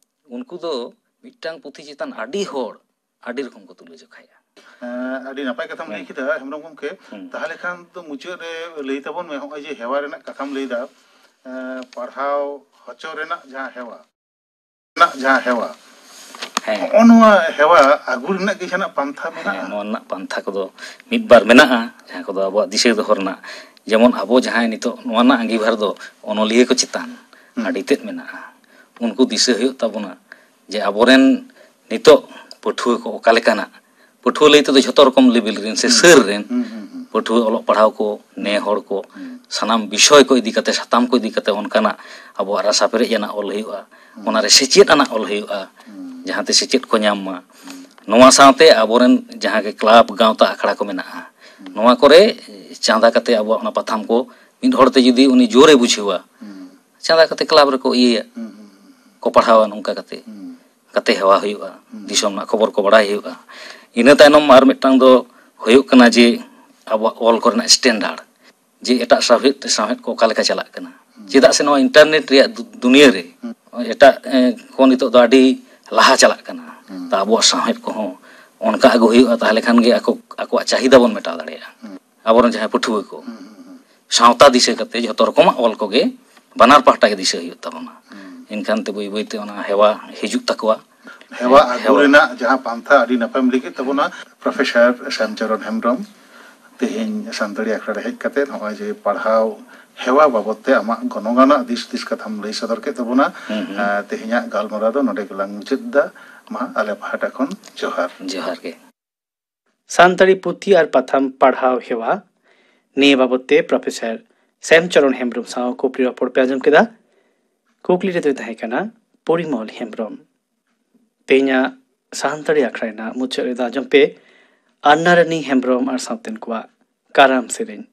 ᱩᱱᱠᱩ ᱫᱚ ᱢᱤᱫᱴᱟᱝ ᱯᱩᱛᱷᱤ ᱪᱮᱛᱟᱱ ᱟᱹᱰᱤ ᱦᱚᱲ ᱟᱹᱰᱤ ᱨᱚᱠᱚᱢ ᱠᱚ ᱛᱩᱞᱟᱹ ᱡᱚᱠᱷᱟᱭᱟ᱾ ᱮᱸ, ᱟᱹᱰᱤ ᱱᱟᱯᱟᱭ ᱠᱟᱛᱷᱟᱢ ᱞᱟᱹᱭ ᱦᱮᱸ᱾ ᱠᱮᱫᱟ ᱦᱮᱢᱵᱨᱚᱢ ᱜᱚᱢᱠᱮ᱾ ᱦᱩᱸ᱾ ᱛᱟᱦᱚᱞᱮ ᱠᱷᱟᱱ ᱫᱚ ᱢᱩᱪᱟᱹᱫ ᱨᱮ ᱞᱟᱹᱭ ᱛᱟᱵᱚᱱ ᱢᱮ, ᱦᱚᱸᱜᱼᱚᱭ ᱡᱮ ᱦᱮᱣᱟ ᱨᱮᱱᱟᱜ ᱠᱟᱛᱷᱟᱢ ᱞᱟᱹᱭ ᱫᱟ, ᱮᱸ, ᱯᱟᱲᱦᱟᱣ ᱦᱚᱪᱚ ᱨᱮᱱᱟᱜ ᱡᱟᱦᱟᱸ ᱦᱮᱣᱟ, ᱨᱮᱱᱟᱜ ᱡᱟᱦᱟᱸ ᱦᱮᱣᱟ, ᱦᱮᱸ᱾ ᱦᱚᱸᱜᱼᱚ ᱱᱚᱣᱟ ᱦᱮᱣᱟ ᱟᱹᱜᱩ ᱨᱮᱱᱟᱜ ᱜᱮ ᱡᱟᱦᱟᱱᱟᱜ ᱯᱟᱱᱛᱷᱟ ᱢᱮᱱᱟᱜᱼᱟ? ᱦᱮᱸ, ᱱᱚᱣᱟ ᱨᱮᱱᱟᱜ ᱯᱟᱱᱛᱷᱟ ᱠᱚᱫᱚ ᱢᱤᱫ ᱵᱟᱨ ᱢᱮᱱᱟᱜᱼᱟ, ᱡᱟᱦᱟᱸ ᱠᱚᱫᱚ ᱟᱵᱚᱣᱟᱜ ᱫᱤᱥᱟᱹ ᱫᱚᱦᱚ ᱨᱮᱱᱟᱜ᱾ ᱡᱮᱢᱚᱱ ᱟᱵᱚ ᱡᱟᱦᱟᱸᱭ ᱱᱤᱛᱚᱜ ᱱᱚᱣᱟ ᱨᱮᱱᱟᱜ ᱟᱸᱜᱤᱵᱷᱟᱨ ᱫᱚ ᱚᱱᱚᱞᱤᱭᱟᱹ ᱠᱚ ᱪᱮᱛᱟᱱ ᱦᱩᱸ᱾ ᱟᱹᱰᱤ ᱛᱮᱫ ᱢᱮᱱᱟᱜᱼᱟ᱾ ᱩᱱᱠᱩ ᱫᱤᱥᱟᱹ ᱦᱩᱭᱩᱜ ᱛᱟᱵᱚᱱᱟ ᱡᱮ ᱟᱵᱚᱨᱮᱱ ᱱᱤᱛᱚᱜ ᱯᱟᱹᱴᱷᱩᱣᱟᱹ ᱠᱚ ᱚᱠᱟ ᱞᱮᱠᱟᱱᱟᱜ, ᱯᱟᱹᱴᱷᱩᱣᱟᱹ ᱞᱟᱹᱭ ᱛᱮᱫᱚ ᱡᱷᱚᱛᱚ ᱨᱚᱠᱚᱢ ᱞᱮᱵᱮᱞ ᱨᱮᱱ ᱥᱮ ᱦᱩᱸ᱾ ᱥᱟᱹᱨ ᱨᱮᱱ ᱦᱩᱸ, ᱦᱩᱸ, ᱦᱩᱸ᱾ ᱯᱟᱹᱴᱷᱩᱣᱟᱹ ᱚᱞᱚᱜ ᱯᱟᱲᱦᱟᱣ ᱠᱚ, ᱱᱮ ᱦᱚᱲ ᱠᱚ, ᱦᱩᱸ᱾ ᱥᱟᱱᱟᱢ ᱵᱤᱥᱚᱭ ᱠᱚ ᱤᱫᱤ ᱠᱟᱛᱮ, ᱥᱟᱛᱟᱢ ᱠᱚ ᱤᱫᱤ ᱠᱟᱛᱮ ᱚᱱᱠᱟᱱᱟᱜ ᱟᱵᱚᱣᱟᱜ ᱨᱟᱥᱟ ᱯᱮᱨᱮᱡ ᱟᱱᱟᱜ ᱚᱞ ᱦᱩᱭᱩᱜᱼᱟ, ᱦᱩᱸ᱾ ᱚᱱᱟᱨᱮ ᱥᱮᱪᱮᱫ ᱟᱱᱟᱜ ᱚᱞ ᱦᱩᱭᱩᱜᱼᱟ, ᱦᱩᱸ᱾ ᱡᱟᱦᱟᱸᱛᱮ ᱥᱮᱪᱮᱫ ᱠᱚ ᱧᱟᱢ ᱢᱟ᱾ ᱦᱩᱸ᱾ ᱱᱚᱣᱟ ᱥᱟᱶᱛᱮ ᱟᱵᱚᱨᱮᱱ ᱡᱟᱦᱟᱸ ᱜᱮ ᱠᱞᱟᱵᱽ, ᱜᱟᱶᱛᱟ, ᱟᱠᱷᱲᱟ ᱠᱚ ᱢᱮᱱᱟᱜᱼᱟ, ᱦᱩᱸ᱾ ᱱᱚᱣᱟ ᱠᱚᱨᱮ ᱪᱟᱸᱫᱟ ᱠᱟᱛᱮ ᱟᱵᱚᱣᱟᱜ ᱚᱱᱟ ᱯᱟᱛᱷᱟᱢ ᱠᱚ ᱢᱤᱫ ᱦᱚᱲᱛᱮ ᱡᱩᱫᱤ ᱩᱱᱤ ᱡᱳᱨᱮ ᱵᱩᱡᱷᱟᱹᱣᱟ, ᱦᱩᱸ᱾ ᱪᱟᱸᱫᱟ ᱠᱟᱛᱮ ᱠᱞᱟᱵᱽ ᱨᱮᱠᱚ ᱤᱭᱟᱹᱭᱟ, ᱦᱩᱸ, ᱦᱩᱸ, ᱦᱩᱸ᱾ ᱠᱚ ᱯᱟᱲᱦᱟᱣᱟ᱾ ᱱᱚᱝᱠᱟ ᱠᱟᱛᱮ ᱦᱩᱸ᱾ ᱠᱟᱛᱮ ᱦᱮᱣᱟ ᱦᱩᱭᱩᱜᱼᱟ, ᱦᱩᱸ᱾ ᱫᱤᱥᱚᱢ ᱨᱮᱱᱟᱜ ᱠᱷᱚᱵᱚᱨ ᱠᱚ ᱵᱟᱲᱟᱭ ᱦᱩᱭᱩᱜᱼᱟ᱾ ᱤᱱᱟᱹ ᱛᱟᱭᱱᱚᱢ ᱟᱨ ᱢᱤᱫᱴᱟᱝ ᱫᱚ ᱦᱩᱭᱩᱜ ᱠᱟᱱᱟ ᱡᱮ ᱟᱵᱚᱣᱟᱜ ᱚᱞ ᱠᱚᱨᱮᱱᱟᱜ standard, ᱡᱮ ᱮᱴᱟᱜ ᱥᱟᱶᱦᱮᱫ, ᱥᱟᱶᱦᱮᱫ ᱠᱚ ᱚᱠᱟ ᱞᱮᱠᱟ ᱪᱟᱞᱟᱜ ᱠᱟᱱᱟ᱾ ᱦᱩᱸ᱾ ᱪᱮᱫᱟᱜ ᱥᱮ ᱱᱚᱣᱟ internet ᱨᱮᱭᱟᱜ ᱫᱩ-, ᱫᱩᱱᱤᱭᱟᱹ ᱨᱮ ᱦᱩᱸ᱾ ᱮᱴᱟᱜ, ᱮ, ᱠᱚ ᱱᱤᱛᱚᱜ ᱫᱚ ᱟᱹᱰᱤ ᱞᱟᱦᱟ ᱪᱟᱞᱟᱜ ᱠᱟᱱᱟ᱾ ᱦᱩᱸ᱾ ᱛᱚ ᱟᱵᱚᱣᱟᱜ ᱥᱟᱶᱦᱮᱫ ᱠᱚᱦᱚᱸ ᱚᱱᱠᱟ ᱟᱹᱜᱩ ᱦᱩᱭᱩᱜᱼᱟ, ᱛᱟᱦᱚᱞᱮ ᱠᱷᱟᱱ ᱜᱮ ᱟᱠᱚ, ᱟᱠᱚᱣᱟᱜ ᱪᱟᱦᱤᱫᱟ ᱵᱚᱱ ᱢᱮᱴᱟᱣ ᱫᱟᱲᱮᱭᱟᱜᱼᱟ᱾ ᱦᱩᱸ᱾ ᱟᱵᱚᱨᱮᱱ ᱡᱟᱦᱟᱸᱭ ᱯᱟᱹᱴᱷᱩᱣᱟᱹ ᱠᱚ, ᱦᱩᱸ, ᱦᱩᱸ, ᱦᱩᱸ᱾ ᱥᱟᱶᱛᱟ ᱫᱤᱥᱟᱹ ᱠᱟᱛᱮ ᱡᱷᱚᱛᱚ ᱨᱚᱠᱚᱢᱟᱜ ᱚᱞ ᱠᱚᱜᱮ ᱵᱟᱱᱟᱨ ᱯᱟᱦᱴᱟ ᱜᱮ ᱫᱤᱥᱟᱹ ᱦᱩᱭᱩᱜ ᱛᱟᱵᱚᱱᱟ᱾ ᱦᱩᱸ᱾ ᱮᱱᱠᱷᱟᱱ ᱛᱮ ᱵᱟᱹᱭ ᱵᱟᱹᱭ ᱛᱮ ᱚᱱᱟ ᱦᱮᱣᱟ ᱦᱤᱡᱩᱜ ᱛᱟᱠᱚᱣᱟ᱾ ᱦᱮᱣᱟ ᱟᱹᱜᱩ ᱦᱮᱣᱟ᱾ ᱨᱮᱱᱟᱜ ᱡᱟᱦᱟᱸ ᱯᱟᱱᱛᱷᱟ ᱟᱹᱰᱤ ᱱᱟᱯᱟᱭᱮᱢ ᱞᱟᱹᱭ ᱠᱮᱫ ᱛᱟᱵᱚᱱᱟ, ᱯᱨᱚᱯᱷᱮᱥᱚᱨ ᱥᱟᱢᱪᱚᱨᱚᱱ ᱦᱮᱢᱵᱨᱚᱢ᱾ ᱛᱮᱦᱮᱧ ᱥᱟᱱᱛᱟᱲᱤ ᱟᱠᱷᱲᱟ ᱨᱮ ᱦᱮᱡ ᱠᱟᱛᱮ ᱱᱚᱜᱼᱚᱭ ᱡᱮ ᱯᱟᱲᱦᱟᱣ ᱦᱮᱣᱟ ᱵᱟᱵᱚᱫ ᱛᱮ ᱟᱢᱟᱜ ᱜᱚᱱᱚᱝ ᱟᱱᱟᱜ ᱫᱤᱥ ᱦᱩᱫᱤᱥ ᱠᱟᱛᱷᱟᱢ ᱞᱟᱹᱭ ᱥᱚᱫᱚᱨ ᱠᱮᱫ ᱛᱟᱵᱚᱱᱟ᱾ ᱦᱩᱸ, ᱦᱩᱸ᱾ ᱟᱨ ᱛᱮᱦᱮᱧᱟᱜ ᱜᱟᱞᱢᱟᱨᱟᱣ ᱫᱚ ᱱᱚᱰᱮ ᱜᱮᱞᱟᱝ ᱢᱩᱪᱟᱹᱫ ᱮᱫᱟ᱾ ᱢᱟ ᱟᱞᱮ ᱯᱟᱦᱴᱟ ᱠᱷᱚᱱ ᱡᱚᱦᱟᱨ᱾ ᱡᱚᱦᱟᱨ ᱜᱮ᱾ ᱥᱟᱱᱛᱟᱲᱤ ᱯᱩᱛᱷᱤ ᱟᱨ ᱯᱟᱛᱷᱟᱢ ᱯᱟᱲᱦᱟᱣ ᱦᱮᱣᱟ, ᱱᱤᱭᱟᱹ ᱵᱟᱵᱚᱫ ᱛᱮ ᱯᱨᱚᱯᱷᱮᱥᱚᱨ ᱥᱮᱢᱪᱚᱨᱚᱱ ᱦᱮᱢᱵᱨᱚᱢ ᱥᱟᱶ ᱠᱩᱠᱞᱤ ᱨᱚᱯᱚᱲ ᱯᱮ ᱟᱸᱡᱚᱢ ᱠᱮᱫᱟ᱾ ᱠᱩᱠᱞᱤ ᱨᱮᱫᱚᱭ ᱛᱟᱦᱮᱸ ᱠᱟᱱᱟ ᱯᱚᱨᱤᱢᱚᱞ ᱦᱮᱢᱵᱨᱚᱢ᱾ ᱛᱮᱦᱮᱧᱟᱜ ᱥᱟᱱᱛᱟᱲᱤ ᱟᱠᱷᱲᱟ ᱨᱮᱱᱟᱜ ᱢᱩᱪᱟᱹᱫ ᱨᱮᱫᱚ ᱟᱸᱡᱚᱢ ᱯᱮ ᱟᱱᱱᱟᱨᱟᱱᱤ ᱦᱮᱢᱵᱨᱚᱢ ᱟᱨ ᱥᱟᱶᱛᱮᱱ ᱠᱚᱣᱟᱜ ᱠᱟᱨᱟᱢ ᱥᱮᱨᱮᱧ᱾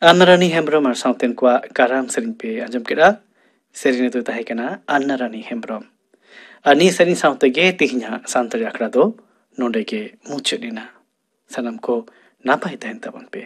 ᱟᱱᱱᱟᱨᱟᱱᱤ ᱦᱮᱢᱵᱨᱚᱢ ᱟᱨ ᱥᱟᱶᱛᱮᱱ ᱠᱚᱣᱟᱜ ᱠᱟᱨᱟᱢ ᱥᱮᱨᱮᱧ ᱯᱮ ᱟᱸᱡᱚᱢ ᱠᱮᱫᱟ᱾ ᱥᱮᱨᱮᱧ ᱫᱚ ᱛᱟᱦᱮᱸ ᱠᱟᱱᱟ ᱟᱱᱱᱟᱨᱟᱱᱤ ᱦᱮᱢᱵᱨᱚᱢ᱾ ᱟᱨ ᱱᱤᱭᱟᱹ ᱥᱮᱨᱮᱧ ᱥᱟᱶ ᱛᱮᱜᱮ ᱛᱮᱦᱮᱧᱟᱜ ᱥᱟᱱᱛᱟᱲᱤ ᱟᱠᱷᱲᱟ ᱫᱚ ᱱᱚᱰᱮ ᱜᱮ ᱢᱩᱪᱟᱹᱫ ᱮᱱᱟ᱾ ᱥᱟᱱᱟᱢ ᱠᱚ ᱱᱟᱯᱟᱭ ᱛᱟᱦᱮᱱ ᱛᱟᱵᱚᱱ ᱯᱮ᱾